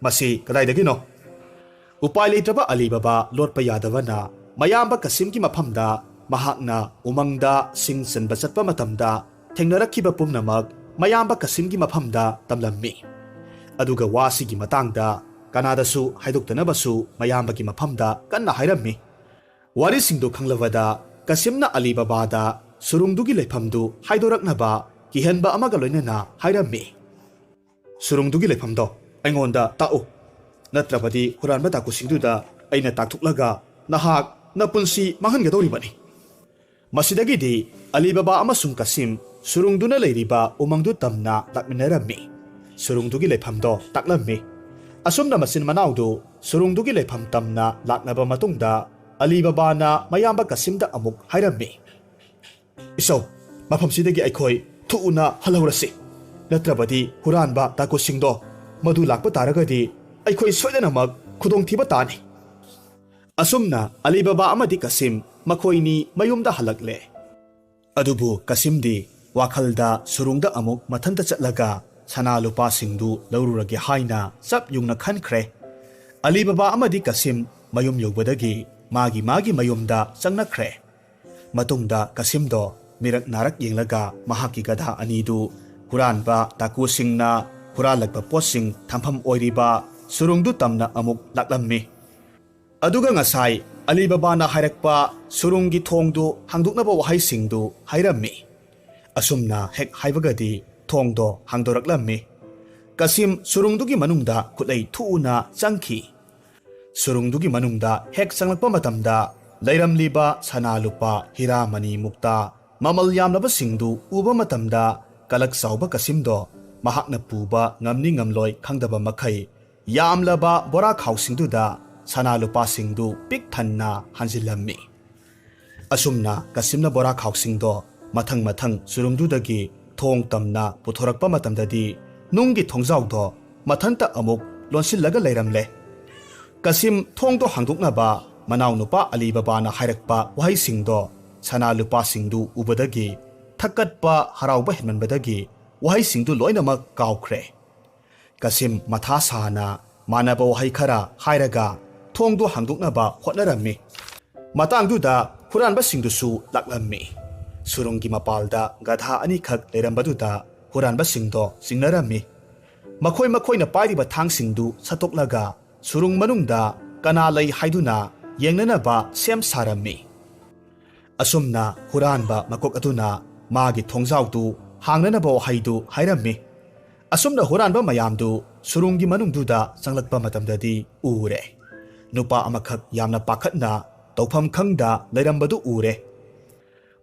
ꯃꯁꯤ ꯀꯗꯥꯏꯗꯒꯤꯅꯣ? ꯎꯄꯥꯏ ꯂꯩꯇ꯭ꯔꯕ ꯑꯂꯤ ꯕꯕꯥ ꯂꯣꯠꯄ ꯌꯥꯗꯕꯅ ꯃꯌꯥꯝꯕ ꯀꯁꯤꯝꯒꯤ ꯃꯐꯝꯗ ꯃꯍꯥꯛꯅ ꯎꯃꯪꯗ ꯁꯤꯡ ꯆꯟꯕ ꯆꯠꯄ ꯃꯇꯝꯗ ꯊꯦꯡꯅꯔꯛꯈꯤꯕ ꯄꯨꯝꯅꯃꯛ ꯃꯌꯥꯝꯕ ꯀꯁꯤꯝꯒꯤ ꯃꯐꯝꯗ ꯇꯝꯂꯝꯃꯤ꯫ ꯑꯗꯨꯒ ꯋꯥꯁꯤꯒꯤ ꯃꯇꯥꯡꯗ ꯀꯅꯥꯗꯁꯨ ꯍꯥꯏꯗꯣꯛꯇꯅꯕꯁꯨ ꯃꯌꯥꯝꯕꯒꯤ ꯃꯐꯝꯗ ꯀꯟꯅ ꯍꯥꯏꯔꯝꯃꯤ꯫ ꯋꯥꯔꯤꯁꯤꯡꯗꯨ ꯈꯪꯂꯕꯗ ꯀꯁꯤꯝꯅ ꯑꯂꯤ ꯕꯕꯥꯗ ꯁꯨꯔꯨꯡꯗꯨꯒꯤ ꯂꯩꯐꯝꯗꯨ ꯍꯥꯏꯗꯣꯔꯛꯅꯕ ꯀꯤꯍꯟꯕ ꯑꯃꯒ ꯂꯣꯏꯅꯅ ꯍꯥꯏꯔꯝꯃꯤ꯫ "ꯁꯨꯔꯨꯡꯗꯨꯒꯤ ꯂꯩꯐꯝꯗꯣ ꯑꯩꯉꯣꯟꯗ ꯇꯥꯛꯎ, ꯅꯠꯇ꯭ꯔꯕꯗꯤ ꯍꯨꯔꯥꯟꯕ ꯗꯥꯀꯨꯁꯤꯡꯗꯨꯗ ꯑꯩꯅ ꯇꯥꯛꯊꯣꯛꯂꯒ ꯅꯍꯥꯛ ꯅꯄꯨꯟꯁꯤ ꯃꯥꯡꯍꯟꯒꯗꯧꯔꯤꯕꯅꯤ꯫" ꯃꯁꯤꯗꯒꯤꯗꯤ ꯑꯂꯤ ꯕꯕꯥ ꯑꯃꯁꯨꯡ ꯀꯁꯤꯝ ꯁꯨꯔꯨꯡꯗꯨꯅ ꯂꯩꯔꯤꯕ ꯎꯃꯪꯗꯨ ꯇꯝꯅ ꯂꯥꯛꯃꯤꯟꯅꯔꯝꯃꯤ꯫ ꯁꯨꯔꯨꯡꯗꯨꯒꯤ ꯂꯩꯐꯝꯗꯣ ꯇꯥꯛꯂꯝꯃꯤ꯫ ꯑꯁꯨꯝꯅ ꯃꯆꯤꯟ ꯃꯅꯥꯎꯗꯨ ꯁꯨꯔꯨꯡꯗꯨꯒꯤ ꯂꯩꯐꯝ ꯇꯝꯅ ꯂꯥꯛꯂꯕ ꯃꯇꯨꯡꯗ ꯑꯂꯤ ꯕꯕꯥꯅ ꯃꯌꯥꯝꯕ ꯀꯁꯤꯝꯗ ꯑꯃꯨꯛ ꯍꯥꯏꯔꯝꯃꯤ, "ꯏꯆꯧ, ꯃꯐꯝꯁꯤꯗꯒꯤ ꯑꯩꯈꯣꯏ ꯊꯨꯅ ꯍꯜꯍꯧꯔꯁꯤ, ꯅꯠꯇ꯭ꯔꯕꯗꯤ ꯍꯨꯔꯥꯟꯕ ꯗꯥꯀꯨꯁꯤꯡꯗꯣ ꯃꯗꯨ ꯂꯥꯛꯄ ꯇꯥꯔꯒꯗꯤ ꯑꯩꯈꯣꯏ ꯁꯣꯏꯗꯅꯃꯛ ꯈꯨꯗꯣꯡꯊꯤꯕ ꯇꯥꯅꯤ꯫" ꯑꯁꯨꯝꯅ ꯑꯂꯤ ꯕꯕꯥ ꯑꯃꯗꯤ ꯀꯁꯤꯝ ꯃꯈꯣꯏꯅꯤ ꯃꯌꯨꯝꯗ ꯍꯜꯂꯛꯂꯦ꯫ ꯑꯗꯨꯕꯨ ꯀꯁꯤꯝꯗꯤ ꯋꯥꯈꯜꯗ ꯁꯨꯔꯨꯡꯗ ꯑꯃꯨꯛ ꯃꯊꯟꯇ ꯆꯠꯂꯒ ꯁꯅꯥ ꯂꯨꯄꯥꯁꯤꯡꯗꯨ ꯂꯧꯔꯨꯔꯒꯦ ꯍꯥꯏꯅ ꯆꯞ ꯌꯨꯡꯅ ꯈꯟꯈ꯭ꯔꯦ꯫ ꯑꯂꯤ ꯕꯕꯥ ꯑꯃꯗꯤ ꯀꯁꯤꯝ ꯃꯌꯨꯝ ꯌꯧꯕꯗꯒꯤ ꯃꯥꯒꯤ ꯃꯥꯒꯤ ꯃꯌꯨꯝꯗ ꯆꯪꯅꯈ꯭ꯔꯦ꯫ ꯃꯇꯨꯡꯗ ꯀꯁꯤꯝꯗꯣ ꯃꯤꯔꯛ ꯅꯥꯔꯛ ꯌꯦꯡꯂꯒ ꯃꯍꯥꯛꯀꯤ ꯒꯙꯥ ꯑꯅꯤꯗꯨ ꯍꯨꯔꯥꯟꯕ ꯗꯥꯀꯨꯁꯤꯡꯅ ꯍꯨꯔꯥꯜꯂꯛꯄ ꯄꯣꯠꯁꯤꯡ ꯊꯝꯐꯝ ꯑꯣꯏꯔꯤꯕ ꯁꯨꯔꯨꯡꯗꯨ ꯇꯝꯅ ꯑꯃꯨꯛ ꯂꯥꯛꯂꯝꯃꯤ꯫ ꯑꯗꯨꯒ ꯉꯁꯥꯏ ꯑꯂꯤ ꯕꯕꯥꯅ ꯍꯥꯏꯔꯛꯄ ꯁꯨꯔꯨꯡꯒꯤ ꯊꯣꯡꯗꯨ ꯍꯥꯡꯗꯣꯛꯅꯕ ꯋꯥꯍꯩꯁꯤꯡꯗꯨ ꯍꯥꯏꯔꯝꯃꯤ꯫ ꯑꯁꯨꯝꯅ ꯍꯦꯛ ꯍꯥꯏꯕꯒꯗꯤ ꯊꯣꯡꯗꯣ ꯍꯥꯡꯗꯣꯔꯛꯂꯝꯃꯤ꯫ ꯀꯁꯤꯝ ꯁꯨꯔꯨꯡꯗꯨꯒꯤ ꯃꯅꯨꯡꯗ ꯈꯨꯠꯂꯩ ꯊꯨꯅ ꯆꯪꯈꯤ꯫ ꯁꯨꯔꯨꯡꯗꯨꯒꯤ ꯃꯅꯨꯡꯗ ꯍꯦꯛ ꯆꯪꯂꯛꯄ ꯃꯇꯝꯗ ꯂꯩꯔꯝꯂꯤꯕ ꯁꯅꯥ ꯂꯨꯄꯥ ꯍꯤꯔꯥ ꯃꯅꯤ ꯃꯨꯛꯇ ꯃꯃꯜ ꯌꯥꯝꯂꯕꯁꯤꯡꯗꯨ ꯎꯕ ꯃꯇꯝꯗ ꯀꯂꯛ ꯆꯥꯎꯕ ꯀꯁꯤꯝꯗꯣ ꯃꯍꯥꯛꯅ ꯄꯨꯕ ꯉꯝꯅꯤ ꯉꯝꯂꯣꯏ ꯈꯪꯗꯕ ꯃꯈꯩ ꯌꯥꯝꯂꯕ ꯕꯣꯔꯥ ꯈꯥꯎꯁꯤꯡꯗꯨꯗ ꯁꯅꯥ ꯂꯨꯄꯥꯁꯤꯡꯗꯨ ꯄꯤꯛ ꯊꯟꯅ ꯍꯥꯟꯖꯤꯜꯂꯝꯃꯤ꯫ ꯑꯁꯨꯝꯅ ꯀꯁꯤꯝꯅ ꯕꯣꯔꯥ ꯈꯥꯎꯁꯤꯡꯗꯣ ꯃꯊꯪ ꯃꯊꯪ ꯁꯨꯔꯨꯡꯗꯨꯗꯒꯤ ꯊꯣꯡ ꯇꯝꯅ ꯄꯨꯊꯣꯔꯛꯄ ꯃꯇꯝꯗꯗꯤ ꯅꯨꯡꯒꯤ ꯊꯣꯡꯖꯥꯎꯗꯣ ꯃꯊꯟꯇ ꯑꯃꯨꯛ ꯂꯣꯟꯁꯤꯜꯂꯒ ꯂꯩꯔꯝꯂꯦ꯫ ꯀꯁꯤꯝ ꯊꯣꯡꯗꯣ ꯍꯥꯡꯗꯣꯛꯅꯕ ꯃꯅꯥꯎꯅꯨꯄꯥ ꯑꯂꯤ ꯕꯕꯥꯅ ꯍꯥꯏꯔꯛꯄ ꯋꯥꯍꯩꯁꯤꯡꯗꯣ ꯁꯅꯥ ꯂꯨꯄꯥꯁꯤꯡꯗꯨ ꯎꯕꯗꯒꯤ ꯊꯛꯀꯠꯄ ꯍꯔꯥꯎꯕ ꯍꯦꯟꯃꯟꯕꯗꯒꯤ ꯋꯥꯍꯩꯁꯤꯡꯗꯨ ꯂꯣꯏꯅꯃꯛ ꯀꯥꯎꯈ꯭ꯔꯦ꯫ ꯀꯁꯤꯝ ꯃꯊꯥ ꯁꯥꯅ ꯃꯥꯟꯅꯕ ꯋꯥꯍꯩ ꯈꯔ ꯍꯥꯏꯔꯒ ꯊꯣꯡꯗꯨ ꯍꯥꯡꯗꯣꯛꯅꯕ ꯍꯣꯠꯅꯔꯝꯃꯤ꯫ ꯃꯇꯥꯡꯗꯨꯗ ꯍꯨꯔꯥꯟꯕꯁꯤꯡꯗꯨꯁꯨ ꯂꯥꯛꯂꯝꯃꯤ꯫ ꯁꯨꯔꯨꯡꯒꯤ ꯃꯄꯥꯜꯗ ꯒꯙꯥ ꯑꯅꯤꯈꯛ ꯂꯩꯔꯝꯕꯗꯨꯗ ꯍꯨꯔꯥꯟꯕꯁꯤꯡꯗꯣ ꯆꯤꯡꯅꯔꯝꯃꯤ꯫ ꯃꯈꯣꯏ ꯃꯈꯣꯏꯅ ꯄꯥꯏꯔꯤꯕ ꯊꯥꯡꯁꯤꯡꯗꯨ ꯁꯠꯇꯣꯛꯂꯒ ꯁꯨꯔꯨꯡ ꯃꯅꯨꯡꯗ ꯀꯅꯥ ꯂꯩ ꯍꯥꯏꯗꯨꯅ ꯌꯦꯡꯅꯅꯕ ꯁꯦꯝ ꯁꯥꯔꯝꯃꯤ꯫ ꯑꯁꯨꯝꯅ ꯍꯨꯔꯥꯟꯕ ꯃꯀꯣꯛ ꯑꯗꯨꯅ ꯃꯥꯒꯤ ꯊꯣꯡꯖꯥꯎꯗꯨ ꯍꯥꯡꯅꯅꯕ ꯋꯥꯍꯩꯗꯨ ꯍꯥꯏꯔꯝꯃꯤ꯫ ꯑꯁꯨꯝꯅ ꯍꯨꯔꯥꯟꯕ ꯃꯌꯥꯝꯗꯨ ꯁꯨꯔꯨꯡꯒꯤ ꯃꯅꯨꯡꯗꯨꯗ ꯆꯪꯂꯛꯄ ꯃꯇꯝꯗꯗꯤ ꯎꯔꯦ꯫ ꯅꯨꯄꯥ ꯑꯃꯈꯛ ꯌꯥꯝꯅ ꯄꯥꯈꯠꯅ ꯇꯧꯐꯝ ꯈꯪꯗ ꯂꯩꯔꯝꯕꯗꯨ ꯎꯔꯦ꯫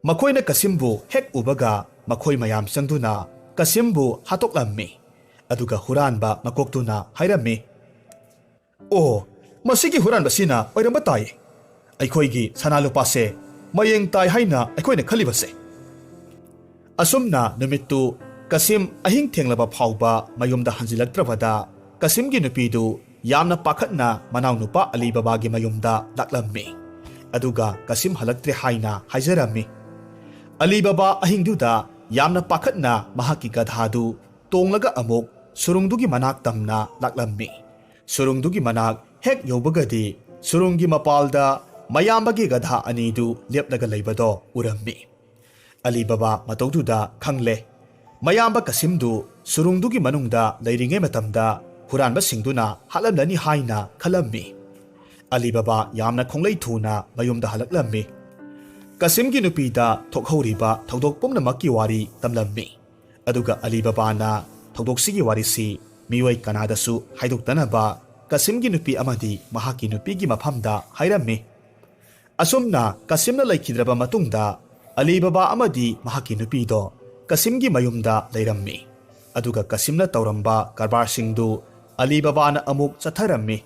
ꯃꯈꯣꯏꯅ ꯀꯁꯤꯝꯕꯨ ꯍꯦꯛ ꯎꯕꯒ ꯃꯈꯣꯏ ꯃꯌꯥꯝ ꯆꯪꯗꯨꯅ ꯀꯁꯤꯝꯕꯨ ꯍꯥꯠꯇꯣꯛꯂꯝꯃꯤ꯫ ꯑꯗꯨꯒ ꯍꯨꯔꯥꯟꯕ ꯃꯀꯣꯛꯇꯨꯅ ꯍꯥꯏꯔꯝꯃꯤ, "ꯑꯣ, ꯃꯁꯤꯒꯤ ꯍꯨꯔꯥꯟꯕꯁꯤꯅ ꯑꯣꯏꯔꯝꯕ ꯇꯥꯏ꯫ ꯑꯩꯈꯣꯏꯒꯤ ꯁꯅꯥ ꯂꯨꯄꯥꯁꯦ ꯃꯌꯦꯡ ꯇꯥꯏ ꯍꯥꯏꯅ ꯑꯩꯈꯣꯏꯅ ꯈꯜꯂꯤꯕꯁꯦ꯫" ꯑꯁꯨꯝꯅ ꯅꯨꯃꯤꯠꯇꯨ ꯀꯁꯤꯝ ꯑꯍꯤꯡ ꯊꯦꯡꯂꯕ ꯐꯥꯎꯕ ꯃꯌꯨꯝꯗ ꯍꯟꯖꯤꯜꯂꯛꯇ꯭ꯔꯕꯗ ꯀꯁꯤꯝꯒꯤ ꯅꯨꯄꯤꯗꯨ ꯌꯥꯝꯅ ꯄꯥꯈꯠꯅ ꯃꯅꯥꯎꯅꯨꯄꯥ ꯑꯂꯤ ꯕꯕꯥꯒꯤ ꯃꯌꯨꯝꯗ ꯂꯥꯛꯂꯝꯃꯤ꯫ ꯑꯗꯨꯒ ꯀꯁꯤꯝ ꯍꯜꯂꯛꯇ꯭ꯔꯦ ꯍꯥꯏꯅ ꯍꯥꯏꯖꯔꯝꯃꯤ꯫ ꯑꯂꯤ ꯕꯕꯥ ꯑꯍꯤꯡꯗꯨꯗ ꯌꯥꯝꯅ ꯄꯥꯈꯠꯅ ꯃꯍꯥꯛꯀꯤ ꯒꯙꯥꯗꯨ ꯇꯣꯡꯂꯒ ꯑꯃꯨꯛ ꯁꯨꯔꯨꯡꯗꯨꯒꯤ ꯃꯅꯥꯛ ꯇꯝꯅ ꯂꯥꯛꯂꯝꯃꯤ꯫ ꯁꯨꯔꯨꯡꯗꯨꯒꯤ ꯃꯅꯥꯛ ꯍꯦꯛ ꯌꯧꯕꯒꯗꯤ ꯁꯨꯔꯨꯡꯒꯤ ꯃꯄꯥꯜꯗ ꯃꯌꯥꯝꯕꯒꯤ ꯒꯙꯥ ꯑꯅꯤꯗꯨ ꯂꯦꯞꯂꯒ ꯂꯩꯕꯗꯣ ꯎꯔꯝꯃꯤ꯫ ꯑꯂꯤ ꯕꯕꯥ ꯃꯇꯧꯗꯨꯗ ꯈꯪꯂꯦ꯫ ꯃꯌꯥꯝꯕ ꯀꯁꯤꯝꯗꯨ ꯁꯨꯔꯨꯡꯗꯨꯒꯤ ꯃꯅꯨꯡꯗ ꯂꯩꯔꯤꯉꯩ ꯃꯇꯝꯗ ꯍꯨꯔꯥꯟꯕꯁꯤꯡꯗꯨꯅ ꯍꯥꯠꯂꯝꯂꯅꯤ ꯍꯥꯏꯅ ꯈꯜꯂꯝꯃꯤ꯫ ꯑꯂꯤ ꯕꯕꯥ ꯌꯥꯝꯅ ꯈꯣꯡꯂꯩ ꯊꯨꯅ ꯃꯌꯨꯝꯗ ꯍꯜꯂꯛꯂꯝꯃꯤ꯫ ꯀꯁꯤꯝꯒꯤ ꯅꯨꯄꯤꯗ ꯊꯣꯛꯍꯧꯔꯤꯕ ꯊꯧꯗꯣꯛ ꯄꯨꯝꯅꯃꯛꯀꯤ ꯋꯥꯔꯤ ꯇꯝꯂꯝꯃꯤ꯫ ꯑꯗꯨꯒ ꯑꯂꯤ ꯕꯕꯥꯅ ꯊꯧꯗꯣꯛꯁꯤꯒꯤ ꯋꯥꯔꯤꯁꯤ ꯃꯤꯑꯣꯏ ꯀꯅꯥꯗꯁꯨ ꯍꯥꯏꯗꯣꯛꯇꯅꯕ ꯀꯁꯤꯝꯒꯤ ꯅꯨꯄꯤ ꯑꯃꯗꯤ ꯃꯍꯥꯛꯀꯤ ꯅꯨꯄꯤꯒꯤ ꯃꯐꯝꯗ ꯍꯥꯏꯔꯝꯃꯤ꯫ ꯑꯁꯨꯝꯅ ꯀꯁꯤꯝꯅ ꯂꯩꯈꯤꯗ꯭ꯔꯕ ꯃꯇꯨꯡꯗ ꯑꯂꯤ ꯕꯕꯥ ꯑꯃꯗꯤ ꯃꯍꯥꯛꯀꯤ ꯅꯨꯄꯤꯗꯣ ꯀꯁꯤꯝꯒꯤ ꯃꯌꯨꯝꯗ ꯂꯩꯔꯝꯃꯤ꯫ ꯑꯗꯨꯒ ꯀꯁꯤꯝꯅ ꯇꯧꯔꯝꯕ ꯀꯔꯕꯥꯔꯁꯤꯡꯗꯨ ꯑꯂꯤ ꯕꯕꯥꯅ ꯑꯃꯨꯛ ꯆꯠꯊꯔꯝꯃꯤ꯫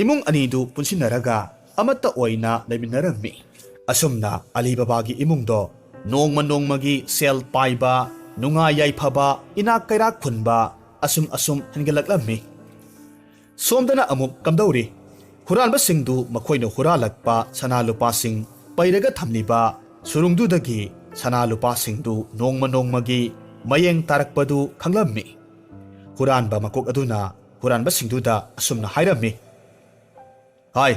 ꯏꯃꯨꯡ ꯑꯅꯤꯗꯨ ꯄꯨꯟꯁꯤꯟꯅꯔꯒ ꯑꯃꯠꯇ ꯑꯣꯏꯅ ꯂꯩꯃꯤꯟꯅꯔꯝꯃꯤ꯫ ꯑꯁꯨꯝꯅ ꯑꯂꯤ ꯕꯕꯥꯒꯤ ꯏꯃꯨꯡꯗꯣ ꯅꯣꯡꯃ ꯅꯣꯡꯃꯒꯤ ꯁꯦꯜ ꯄꯥꯏꯕ, ꯅꯨꯡꯉꯥꯏ ꯌꯥꯏꯐꯕ, ꯏꯅꯥꯛ ꯀꯩꯔꯥꯛ ꯈꯨꯟꯕ ꯑꯁꯨꯝ ꯑꯁꯨꯝ ꯍꯦꯟꯒꯠꯂꯛꯂꯝꯃꯤ꯫ ꯁꯣꯝꯗꯅ ꯑꯃꯨꯛ ꯀꯝꯗꯧꯔꯤ? ꯍꯨꯔꯥꯟꯕꯁꯤꯡꯗꯨ ꯃꯈꯣꯏꯅ ꯍꯨꯔꯥꯜꯂꯛꯄ ꯁꯅꯥ ꯂꯨꯄꯥꯁꯤꯡ ꯄꯩꯔꯒ ꯊꯝꯂꯤꯕ ꯁꯨꯔꯨꯡꯗꯨꯗꯒꯤ ꯁꯅꯥ ꯂꯨꯄꯥꯁꯤꯡꯗꯨ ꯅꯣꯡꯃ ꯅꯣꯡꯃꯒꯤ ꯃꯌꯦꯡ ꯇꯥꯔꯛꯄꯗꯨ ꯈꯪꯂꯝꯃꯤ꯫ ꯍꯨꯔꯥꯟꯕ ꯃꯀꯣꯛ ꯑꯗꯨꯅ ꯍꯨꯔꯥꯟꯕꯁꯤꯡꯗꯨꯗ ꯑꯁꯨꯝꯅ ꯍꯥꯏꯔꯝꯃꯤ, "ꯍꯥꯏ,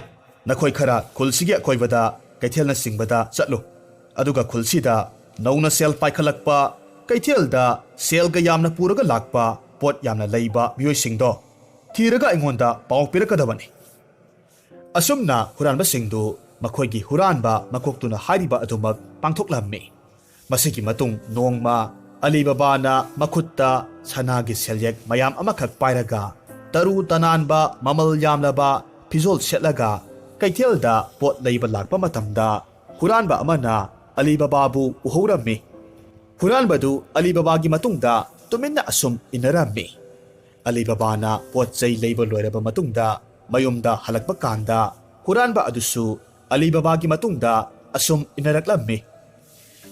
ꯅꯈꯣꯏ ꯈꯔ ꯈꯨꯜꯁꯤꯒꯤ ꯑꯀꯣꯏꯕꯗ ꯀꯩꯊꯦꯜꯅꯆꯤꯡꯕꯗ ꯆꯠꯂꯨ꯫ ꯑꯗꯨꯒ ꯈꯨꯜꯁꯤꯗ ꯅꯧꯅ ꯁꯦꯜ ꯄꯥꯏꯈꯠꯂꯛꯄ, ꯀꯩꯊꯦꯜꯗ ꯁꯦꯜꯒ ꯌꯥꯝꯅ ꯄꯨꯔꯒ ꯂꯥꯛꯄ, ꯄꯣꯠ ꯌꯥꯝꯅ ꯂꯩꯕ ꯃꯤꯑꯣꯏꯁꯤꯡꯗꯣ ꯊꯤꯔꯒ ꯑꯩꯉꯣꯟꯗ ꯄꯥꯎ ꯄꯤꯔꯛꯀꯗꯕꯅꯤ꯫" ꯑꯁꯨꯝꯅ ꯍꯨꯔꯥꯟꯕꯁꯤꯡꯗꯨ ꯃꯈꯣꯏꯒꯤ ꯍꯨꯔꯥꯟꯕ ꯃꯀꯣꯛꯇꯨꯅ ꯍꯥꯏꯔꯤꯕ ꯑꯗꯨꯃꯛ ꯄꯥꯡꯊꯣꯛꯂꯝꯃꯤ꯫ ꯃꯁꯤꯒꯤ ꯃꯇꯨꯡ ꯅꯣꯡꯃ ꯑꯂꯤ ꯕꯕꯥꯅ ꯃꯈꯨꯠꯇ ꯁꯅꯥꯒꯤ ꯁꯦꯜꯌꯦꯛ ꯃꯌꯥꯝ ꯑꯃꯈꯛ ꯄꯥꯏꯔꯒ, ꯇꯔꯨ ꯇꯅꯥꯟꯕ ꯃꯃꯜ ꯌꯥꯝꯂꯕ ꯐꯤꯖꯣꯜ ꯁꯦꯠꯂꯒ ꯀꯩꯊꯦꯜꯗ ꯄꯣꯠ ꯂꯩꯕ ꯂꯥꯛꯄ ꯃꯇꯝꯗ, ꯍꯨꯔꯥꯟꯕ ꯑꯃꯅ ꯑꯂꯤ ꯕꯕꯥꯕꯨ ꯎꯍꯧꯔꯝꯃꯤ꯫ ꯍꯨꯔꯥꯟꯕꯗꯨ ꯑꯂꯤ ꯕꯕꯥꯒꯤ ꯃꯇꯨꯡꯗ ꯇꯨꯃꯤꯟꯅ ꯑꯁꯨꯝ ꯏꯟꯅꯔꯝꯃꯤ꯫ ꯑꯂꯤ ꯕꯕꯥꯅ ꯄꯣꯠ ꯆꯩ ꯂꯩꯕ ꯂꯣꯏꯔꯕ ꯃꯇꯨꯡꯗ ꯃꯌꯨꯝꯗ ꯍꯜꯂꯛꯄ ꯀꯥꯟꯗ, ꯍꯨꯔꯥꯟꯕ ꯑꯗꯨꯁꯨ ꯑꯂꯤ ꯕꯕꯥꯒꯤ ꯃꯇꯨꯡꯗ ꯑꯁꯨꯝ ꯏꯟꯅꯔꯛꯂꯝꯃꯤ꯫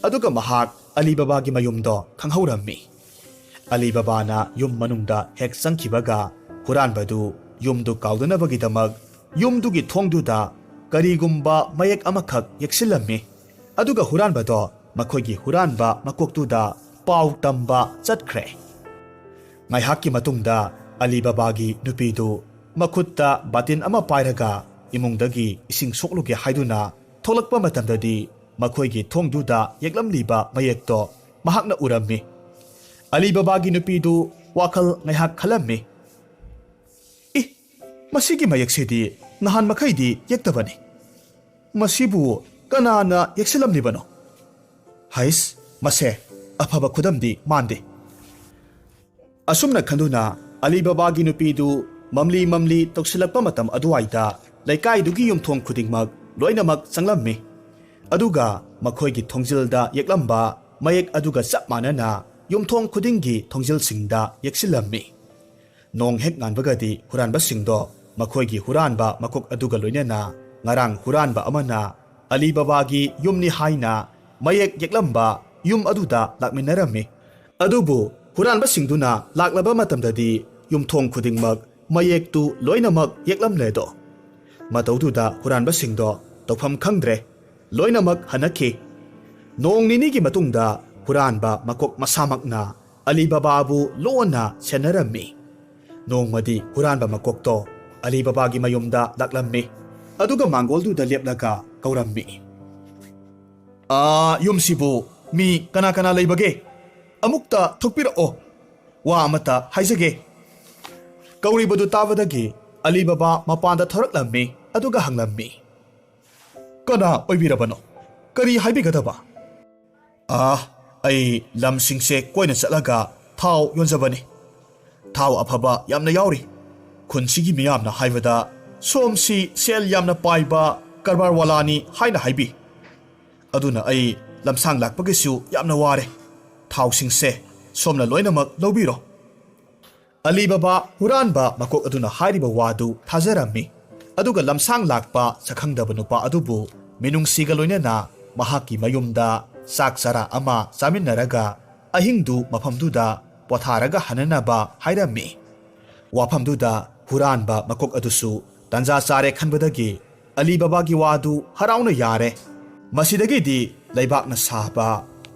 ꯑꯗꯨꯒ ꯃꯍꯥꯛ ꯑꯂꯤ ꯕꯕꯥꯒꯤ ꯃꯌꯨꯝꯗꯣ ꯈꯪꯍꯧꯔꯝꯃꯤ꯫ ꯑꯂꯤ ꯕꯕꯥꯅ ꯌꯨꯝ ꯃꯅꯨꯡꯗ ꯍꯦꯛ ꯆꯪꯈꯤꯕꯒ, ꯍꯨꯔꯥꯟꯕꯗꯨ ꯌꯨꯝꯗꯨ ꯀꯥꯎꯗꯅꯕꯒꯤꯗꯃꯛ ꯌꯨꯝꯗꯨꯒꯤ ꯊꯣꯡꯗꯨꯗ ꯀꯔꯤꯒꯨꯝꯕ ꯃꯌꯦꯛ ꯑꯃꯈꯛ ꯌꯦꯛꯁꯤꯜꯂꯝꯃꯤ꯫ ꯑꯗꯨꯒ ꯍꯨꯔꯥꯟꯕꯗꯣ ꯃꯈꯣꯏꯒꯤ ꯍꯨꯔꯥꯟꯕ ꯃꯀꯣꯛꯇꯨꯗ ꯄꯥꯎ ꯇꯝꯕ ꯆꯠꯈ꯭ꯔꯦ꯫ ꯉꯥꯏꯍꯥꯛꯀꯤ ꯃꯇꯨꯡꯗ ꯑꯂꯤ ꯕꯕꯥꯒꯤ ꯅꯨꯄꯤꯗꯨ ꯃꯈꯨꯠꯇ ꯕꯥꯇꯤꯟ ꯑꯃ ꯄꯥꯏꯔꯒ ꯏꯃꯨꯡꯗꯒꯤ ꯏꯁꯤꯡ ꯁꯣꯛꯂꯨꯒꯦ ꯍꯥꯏꯗꯨꯅ ꯊꯣꯛꯂꯛꯄ ꯃꯇꯝꯗꯗꯤ, ꯃꯈꯣꯏꯒꯤ ꯊꯣꯡꯗꯨꯗ ꯌꯦꯛꯂꯝꯂꯤꯕ ꯃꯌꯦꯛꯇꯣ ꯃꯍꯥꯛꯅ ꯎꯔꯝꯃꯤ꯫ ꯑꯂꯤ ꯕꯕꯥꯒꯤ ꯅꯨꯄꯤꯗꯨ ꯋꯥꯈꯜ ꯉꯥꯏꯍꯥꯛ ꯈꯜꯂꯝꯃꯤ꯫ "ꯏ, ꯃꯁꯤꯒꯤ ꯃꯌꯦꯛꯁꯤꯗꯤ ꯅꯍꯥꯟ ꯃꯈꯩꯗꯤ ꯌꯦꯛꯇꯕꯅꯤ꯫ ꯃꯁꯤꯕꯨ ꯀꯅꯥꯅ ꯌꯦꯛꯁꯤꯜꯂꯝꯂꯤꯕꯅꯣ? ꯍꯩꯁ, ꯃꯁꯦ ꯑꯐꯕ ꯈꯨꯗꯝꯗꯤ ꯃꯥꯟꯗꯦ꯫" ꯑꯁꯨꯝꯅ ꯈꯟꯗꯨꯅ ꯑꯂꯤ ꯕꯕꯥꯒꯤ ꯅꯨꯄꯤꯗꯨ ꯃꯝꯂꯤ ꯃꯝꯂꯤ ꯇꯧꯁꯤꯜꯂꯛꯄ ꯃꯇꯝ ꯑꯗꯨꯋꯥꯏꯗ ꯂꯩꯀꯥꯏꯗꯨꯒꯤ ꯌꯨꯝꯊꯣꯡ ꯈꯨꯗꯤꯡꯃꯛ ꯂꯣꯏꯅꯃꯛ ꯆꯪꯂꯝꯃꯤ꯫ ꯑꯗꯨꯒ ꯃꯈꯣꯏꯒꯤ ꯊꯣꯡꯖꯤꯜꯗ ꯌꯦꯛꯂꯝꯕ ꯃꯌꯦꯛ ꯑꯗꯨꯒ ꯆꯞ ꯃꯥꯟꯅꯅ ꯌꯨꯝꯊꯣꯡ ꯈꯨꯗꯤꯡꯒꯤ ꯊꯣꯡꯖꯤꯜꯁꯤꯡꯗ ꯌꯦꯛꯁꯤꯜꯂꯝꯃꯤ꯫ ꯅꯣꯡ ꯍꯦꯛ ꯉꯥꯟꯕꯒꯗꯤ ꯍꯨꯔꯥꯟꯕꯁꯤꯡꯗꯣ ꯃꯈꯣꯏꯒꯤ ꯍꯨꯔꯥꯟꯕ ꯃꯀꯣꯛ ꯑꯗꯨꯒ ꯂꯣꯏꯅꯅ ꯉꯔꯥꯡ ꯍꯨꯔꯥꯟꯕ ꯑꯃꯅ ꯑꯂꯤ ꯕꯕꯥꯒꯤ ꯌꯨꯝꯅꯤ ꯍꯥꯏꯅ ꯃꯌꯦꯛ ꯌꯦꯛꯂꯝꯕ ꯌꯨꯝ ꯑꯗꯨꯗ ꯂꯥꯛꯃꯤꯟꯅꯔꯝꯃꯤ꯫ ꯑꯗꯨꯕꯨ ꯍꯨꯔꯥꯟꯕꯁꯤꯡꯗꯨꯅ ꯂꯥꯛꯂꯕ ꯃꯇꯝꯗꯗꯤ ꯌꯨꯝꯊꯣꯡ ꯈꯨꯗꯤꯡꯃꯛ ꯃꯌꯦꯛꯇꯨ ꯂꯣꯏꯅꯃꯛ ꯌꯦꯛꯂꯝꯂꯦꯗꯣ꯫ ꯃꯇꯧꯗꯨꯗ ꯍꯨꯔꯥꯟꯕꯁꯤꯡꯗꯣ ꯇꯧꯐꯝ ꯈꯪꯗ꯭ꯔꯦ, ꯂꯣꯏꯅꯃꯛ ꯍꯟꯅꯈꯤ꯫ ꯅꯣꯡ ꯅꯤꯅꯤꯒꯤ ꯃꯇꯨꯡꯗ ꯍꯨꯔꯥꯟꯕ ꯃꯀꯣꯛ ꯃꯁꯥꯃꯛꯅ ꯑꯂꯤ ꯕꯕꯥꯕꯨ ꯂꯣꯟꯅ ꯁꯦꯟꯅꯔꯝꯃꯤ꯫ ꯅꯣꯡꯃꯗꯤ ꯍꯨꯔꯥꯟꯕ ꯃꯀꯣꯛꯇꯣ ꯑꯂꯤ ꯕꯕꯥꯒꯤ ꯃꯌꯨꯝꯗ ꯂꯥꯛꯂꯝꯃꯤ, ꯑꯗꯨꯒ ꯃꯥꯡꯒꯣꯜꯗꯨꯗ ꯂꯦꯞꯂꯒ ꯀꯧꯔꯝꯃꯤ꯫ "ꯑꯥ, ꯌꯨꯝꯁꯤꯕꯨ ꯃꯤ ꯀꯅꯥ ꯀꯅꯥ ꯂꯩꯕꯒꯦ? ꯑꯃꯨꯛꯇ ꯊꯣꯛꯄꯤꯔꯛꯑꯣ, ꯋꯥ ꯑꯃꯇ ꯍꯥꯏꯖꯒꯦ꯫" ꯀꯧꯔꯤꯕꯗꯨ ꯇꯥꯕꯗꯒꯤ ꯑꯂꯤ ꯕꯕꯥ ꯃꯄꯥꯟꯗ ꯊꯣꯔꯛꯂꯝꯃꯤ, ꯑꯗꯨꯒ ꯍꯪꯂꯝꯃꯤ, "ꯀꯅꯥ ꯑꯣꯏꯕꯤꯔꯕꯅꯣ? ꯀꯔꯤ ꯍꯥꯏꯕꯤꯒꯗꯕ?" "ꯑꯥ, ꯑꯩ ꯂꯝꯁꯤꯡꯁꯦ ꯀꯣꯏꯅ ꯆꯠꯂꯒ ꯊꯥꯎ ꯌꯣꯟꯖꯕꯅꯤ꯫ ꯊꯥꯎ ꯑꯐꯕ ꯌꯥꯝꯅ ꯌꯥꯎꯔꯤ꯫ ꯈꯨꯟꯁꯤꯒꯤ ꯃꯤꯌꯥꯝꯅ ꯍꯥꯏꯕꯗ ꯁꯣꯝꯁꯤ ꯁꯦꯜ ꯌꯥꯝꯅ ꯄꯥꯏꯕ ꯀꯔꯕꯥꯔꯋꯥꯂꯥꯅꯤ ꯍꯥꯏꯅ ꯍꯥꯏꯕꯤ꯫ ꯑꯗꯨꯅ ꯑꯩ ꯂꯝꯁꯥꯡ ꯂꯥꯛꯄꯒꯤꯁꯨ ꯌꯥꯝꯅ ꯋꯥꯔꯦ꯫ ꯊꯥꯎꯁꯤꯡꯁꯦ ꯁꯣꯝꯅ ꯂꯣꯏꯅꯃꯛ ꯂꯧꯕꯤꯔꯣ꯫" ꯑꯂꯤ ꯕꯕꯥ ꯍꯨꯔꯥꯟꯕ ꯃꯀꯣꯛ ꯑꯗꯨꯅ ꯍꯥꯏꯔꯤꯕ ꯋꯥꯗꯨ ꯊꯥꯖꯔꯝꯃꯤ꯫ ꯑꯗꯨꯒ ꯂꯝꯁꯥꯡ ꯂꯥꯛꯄ ꯁꯛꯈꯪꯗꯕ ꯅꯨꯄꯥ ꯑꯗꯨꯕꯨ ꯃꯤꯅꯨꯡꯁꯤꯒ ꯂꯣꯏꯅꯅ ꯃꯍꯥꯛꯀꯤ ꯃꯌꯨꯝꯗ ꯆꯥꯛ ꯆꯔꯥ ꯑꯃ ꯆꯥꯃꯤꯟꯅꯔꯒ ꯑꯍꯤꯡꯗꯨ ꯃꯐꯝꯗꯨꯗ ꯄꯣꯊꯥꯔꯒ ꯍꯟꯅꯅꯕ ꯍꯥꯏꯔꯝꯃꯤ꯫ ꯋꯥꯐꯝꯗꯨꯗ ꯍꯨꯔꯥꯟꯕ ꯃꯀꯣꯛ ꯑꯗꯨꯁꯨ ꯇꯟꯖꯥ ꯆꯥꯔꯦ ꯈꯟꯕꯗꯒꯤ ꯑꯂꯤ ꯕꯕꯥꯒꯤ ꯋꯥꯗꯨ ꯍꯔꯥꯎꯅ ꯌꯥꯔꯦ꯫ ꯃꯁꯤꯗꯒꯤꯗꯤ ꯂꯩꯕꯥꯛꯅ ꯁꯥꯕ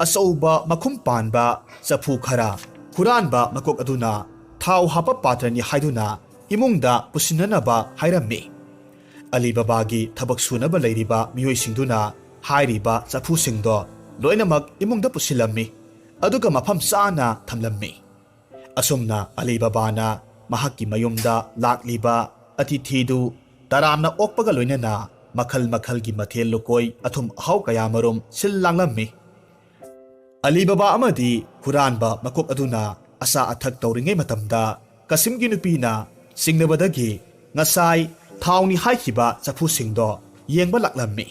ꯑꯆꯧꯕ ꯃꯈꯨꯝ ꯄꯥꯟꯕ ꯆꯐꯨ ꯈꯔ ꯍꯨꯔꯥꯟꯕ ꯃꯀꯣꯛ ꯑꯗꯨꯅ ꯊꯥꯎ ꯍꯥꯞꯄ ꯄꯥꯇ꯭ꯔꯅꯤ ꯍꯥꯏꯗꯨꯅ ꯏꯃꯨꯡꯗ ꯄꯨꯁꯤꯟꯅꯅꯕ ꯍꯥꯏꯔꯝꯃꯤ꯫ ꯑꯂꯤ ꯕꯕꯥꯒꯤ ꯊꯕꯛ ꯁꯨꯅꯕ ꯂꯩꯔꯤꯕ ꯃꯤꯑꯣꯏꯁꯤꯡꯗꯨꯅ ꯍꯥꯏꯔꯤꯕ ꯆꯐꯨꯁꯤꯡꯗꯣ ꯂꯣꯏꯅꯃꯛ ꯏꯃꯨꯡꯗ ꯄꯨꯁꯤꯜꯂꯝꯃꯤ, ꯑꯗꯨꯒ ꯃꯐꯝ ꯆꯥꯅ ꯊꯝꯂꯝꯃꯤ꯫ ꯑꯁꯨꯝꯅ ꯑꯂꯤ ꯕꯕꯥꯅ ꯃꯍꯥꯛꯀꯤ ꯃꯌꯨꯝꯗ ꯂꯥꯛꯂꯤꯕ ꯑꯇꯤꯊꯤꯗꯨ ꯇꯔꯥꯝꯅ ꯑꯣꯛꯄꯒ ꯂꯣꯏꯅꯅ ꯃꯈꯜ ꯃꯈꯜꯒꯤ ꯃꯊꯦꯜ ꯂꯨꯀꯣꯏ ꯑꯊꯨꯝ ꯑꯍꯥꯎ ꯀꯌꯥꯃꯔꯨꯝ ꯁꯤꯜ ꯂꯥꯡꯂꯝꯃꯤ꯫ ꯑꯂꯤ ꯕꯕꯥ ꯑꯃꯗꯤ ꯍꯨꯔꯥꯟꯕ ꯃꯀꯣꯛ ꯑꯗꯨꯅ ꯑꯆꯥ ꯑꯊꯛ ꯇꯧꯔꯤꯉꯩ ꯃꯇꯝꯗ ꯀꯥꯁꯤꯝꯒꯤ ꯅꯨꯄꯤꯅ ꯆꯤꯡꯅꯕꯗꯒꯤ ꯉꯁꯥꯏ ꯊꯥꯎꯅꯤ ꯍꯥꯏꯈꯤꯕ ꯆꯐꯨꯁꯤꯡꯗꯣ ꯌꯦꯡꯕ ꯂꯥꯛꯂꯝꯃꯤ꯫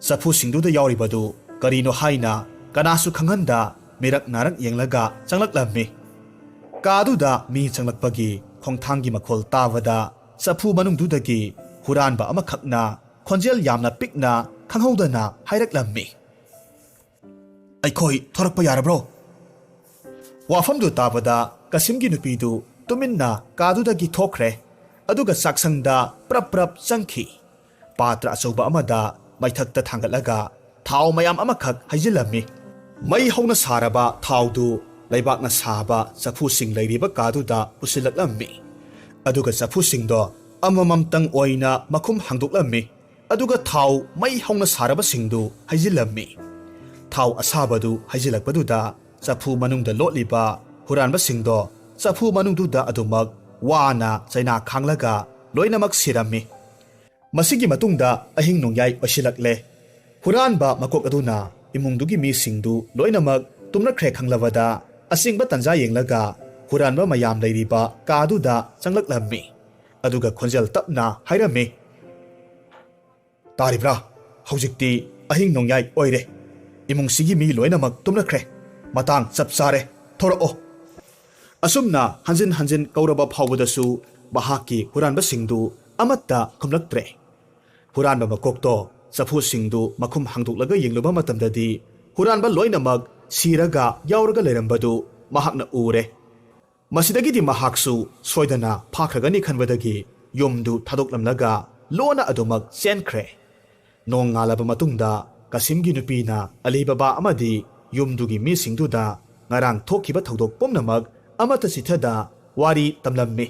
ꯆꯐꯨꯁꯤꯡꯗꯨꯗ ꯌꯥꯎꯔꯤꯕꯗꯨ ꯀꯔꯤꯅꯣ ꯍꯥꯏꯅ ꯀꯅꯥꯁꯨ ꯈꯪꯍꯟꯗ ꯃꯤꯔꯛ ꯅꯥꯔꯛ ꯌꯦꯡꯂꯒ ꯆꯪꯂꯛꯂꯝꯃꯤ꯫ ꯀꯥꯗꯨꯗ ꯃꯤ ꯆꯪꯂꯛꯄꯒꯤ ꯈꯣꯡꯊꯥꯡꯒꯤ ꯃꯈꯣꯜ ꯇꯥꯕꯗ ꯆꯐꯨ ꯃꯅꯨꯡꯗꯨꯗꯒꯤ ꯍꯨꯔꯥꯟꯕ ꯑꯃꯈꯛꯅ ꯈꯣꯟꯖꯦꯜ ꯌꯥꯝꯅ ꯄꯤꯛꯅ ꯈꯪꯍꯧꯗꯅ ꯍꯥꯏꯔꯛꯂꯝꯃꯤ, "ꯑꯩꯈꯣꯏ ꯊꯣꯔꯛꯄ ꯌꯥꯔꯕ꯭ꯔꯣ?" ꯋꯥꯐꯝꯗꯨ ꯇꯥꯕꯗ ꯀꯥꯁꯤꯝꯒꯤ ꯅꯨꯄꯤꯗꯨ ꯇꯨꯃꯤꯟꯅ ꯀꯥꯗꯨꯗꯒꯤ ꯊꯣꯛꯈ꯭ꯔꯦ꯫ ꯑꯗꯨꯒ ꯆꯥꯛꯁꯪꯗ ꯄ꯭ꯔꯞ ꯄ꯭ꯔꯞ ꯆꯪꯈꯤ꯫ ꯄꯥꯇ꯭ꯔ ꯑꯆꯧꯕ ꯑꯃꯗ ꯃꯩꯊꯛꯇ ꯊꯥꯡꯒꯠꯂꯒ ꯊꯥꯎ ꯃꯌꯥꯝ ꯑꯃꯈꯛ ꯍꯩꯖꯤꯜꯂꯝꯃꯤ꯫ ꯃꯩ ꯍꯧꯅ ꯁꯥꯔꯕ ꯊꯥꯎꯗꯨ ꯂꯩꯕꯥꯛꯅ ꯁꯥꯕ ꯆꯐꯨꯁꯤꯡ ꯂꯩꯔꯤꯕ ꯀꯥꯗꯨꯗ ꯄꯨꯁꯤꯜꯂꯛꯂꯝꯃꯤ꯫ ꯑꯗꯨꯒ ꯆꯐꯨꯁꯤꯡꯗꯣ ꯑꯃꯃꯝꯇꯪ ꯑꯣꯏꯅ ꯃꯈꯨꯝ ꯍꯥꯡꯗꯣꯛꯂꯝꯃꯤ꯫ ꯑꯗꯨꯒ ꯊꯥꯎ ꯃꯩ ꯍꯧꯅ ꯁꯥꯔꯕꯁꯤꯡꯗꯨ ꯍꯩꯖꯤꯜꯂꯝꯃꯤ꯫ ꯊꯥꯎ ꯑꯁꯥꯕꯗꯨ ꯍꯩꯖꯤꯜꯂꯛꯄꯗꯨꯗ ꯆꯐꯨ ꯃꯅꯨꯡꯗ ꯂꯣꯠꯂꯤꯕ ꯍꯨꯔꯥꯟꯕꯁꯤꯡꯗꯣ ꯆꯐꯨ ꯃꯅꯨꯡꯗꯨꯗ ꯑꯗꯨꯃꯛ ꯋꯥꯅ ꯆꯩꯅꯥ ꯈꯥꯡꯂꯒ ꯂꯣꯏꯅꯃꯛ ꯁꯤꯔꯝꯃꯤ꯫ ꯃꯁꯤꯒꯤ ꯃꯇꯨꯡꯗ ꯑꯍꯤꯡ ꯅꯣꯡꯌꯥꯏ ꯑꯣꯏꯁꯤꯜꯂꯛꯂꯦ꯫ ꯍꯨꯔꯥꯟꯕ ꯃꯀꯣꯛ ꯑꯗꯨꯅ ꯏꯃꯨꯡꯗꯨꯒꯤ ꯃꯤꯁꯤꯡꯗꯨ ꯂꯣꯏꯅꯃꯛ ꯇꯨꯝꯅꯈ꯭ꯔꯦ ꯈꯪꯂꯕꯗ, ꯑꯁꯦꯡꯕ ꯇꯟꯖꯥ ꯌꯦꯡꯂꯒ ꯍꯨꯔꯥꯟꯕ ꯃꯌꯥꯝ ꯂꯩꯔꯤꯕ ꯀꯥꯗꯨꯗ ꯆꯪꯂꯛꯂꯝꯃꯤ꯫ ꯑꯗꯨꯒ ꯈꯣꯟꯖꯦꯜ ꯇꯞꯅ ꯍꯥꯏꯔꯝꯃꯤ, "ꯇꯥꯔꯤꯕ꯭ꯔꯥ? ꯍꯧꯖꯤꯛꯇꯤ ꯑꯍꯤꯡ ꯅꯣꯡꯌꯥꯏ ꯑꯣꯏꯔꯦ꯫ ꯏꯃꯨꯡꯁꯤꯒꯤ ꯃꯤ ꯂꯣꯏꯅꯃꯛ ꯇꯨꯝꯅꯈ꯭ꯔꯦ꯫ ꯃꯇꯥꯡ ꯆꯞ ꯆꯥꯔꯦ꯫ ꯊꯣꯔꯛꯑꯣ!" ꯑꯁꯨꯝꯅ ꯍꯟꯖꯤꯟ ꯍꯟꯖꯤꯟ ꯀꯧꯔꯕ ꯐꯥꯎꯕꯗꯁꯨ ꯃꯍꯥꯛꯀꯤ ꯍꯨꯔꯥꯟꯕꯁꯤꯡꯗꯨ ꯑꯃꯠꯇ ꯈꯨꯝꯂꯛꯇ꯭ꯔꯦ꯫ ꯍꯨꯔꯥꯟꯕ ꯃꯀꯣꯛꯇꯣ ꯆꯐꯨꯁꯤꯡꯗꯨ ꯃꯈꯨꯝ ꯍꯥꯡꯗꯣꯛꯂꯒ ꯌꯦꯡꯂꯨꯕ ꯃꯇꯝꯗꯗꯤ, ꯍꯨꯔꯥꯟꯕ ꯂꯣꯏꯅꯃꯛ ꯁꯤꯔꯒ ꯌꯥꯎꯔꯒ ꯂꯩꯔꯝꯕꯗꯨ ꯃꯍꯥꯛꯅ ꯎꯔꯦ꯫ ꯃꯁꯤꯗꯒꯤꯗꯤ ꯃꯍꯥꯛꯁꯨ ꯁꯣꯏꯗꯅ ꯐꯥꯈ꯭ꯔꯒꯅꯤ ꯈꯟꯕꯗꯒꯤ ꯌꯨꯝꯗꯨ ꯊꯥꯗꯣꯛꯂꯝꯂꯒ ꯂꯣꯟꯅ ꯑꯗꯨꯃꯛ ꯆꯦꯟꯈ꯭ꯔꯦ꯫ ꯅꯣꯡ ꯉꯥꯜꯂꯕ ꯃꯇꯨꯡꯗ ꯀꯥꯁꯤꯝꯒꯤ ꯅꯨꯄꯤꯅ ꯑꯂꯤ ꯕꯕꯥ ꯑꯃꯗꯤ ꯌꯨꯝꯗꯨꯒꯤ ꯃꯤꯁꯤꯡꯗꯨꯗ ꯉꯔꯥꯡ ꯊꯣꯛꯈꯤꯕ ꯊꯧꯗꯣꯛ ꯄꯨꯝꯅꯃꯛ ꯑꯃꯠꯇ ꯆꯤꯊꯗ ꯋꯥꯔꯤ ꯇꯝꯂꯝꯃꯤ꯫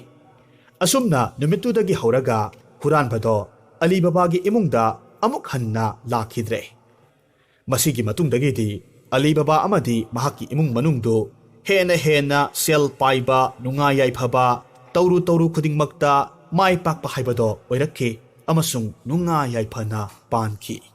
ꯑꯁꯨꯝꯅ ꯅꯨꯃꯤꯠꯇꯨꯗꯒꯤ ꯍꯧꯔꯒ ꯍꯨꯔꯥꯟꯕꯗꯣ ꯑꯂꯤ ꯕꯕꯥꯒꯤ ꯏꯃꯨꯡꯗ ꯑꯃꯨꯛ ꯍꯟꯅ ꯂꯥꯛꯈꯤꯗ꯭ꯔꯦ꯫ ꯃꯁꯤꯒꯤ ꯃꯇꯨꯡꯗꯒꯤꯗꯤ ꯑꯂꯤ ꯕꯕꯥ ꯑꯃꯗꯤ ꯃꯍꯥꯛꯀꯤ ꯏꯃꯨꯡ ꯃꯅꯨꯡꯗꯨ ꯍꯦꯟꯅ ꯍꯦꯟꯅ ꯁꯦꯜ ꯄꯥꯏꯕ, ꯅꯨꯡꯉꯥꯏ ꯌꯥꯏꯐꯕ, ꯇꯧꯔꯨ ꯇꯧꯔꯨ ꯈꯨꯗꯤꯡꯃꯛꯇ ꯃꯥꯏ ꯄꯥꯛꯄ ꯍꯥꯏꯕꯗꯣ ꯑꯣꯏꯔꯛꯈꯤ ꯑꯃꯁꯨꯡ ꯅꯨꯡꯉꯥꯏ ꯌꯥꯏꯐꯅ ꯄꯥꯟꯈꯤ꯫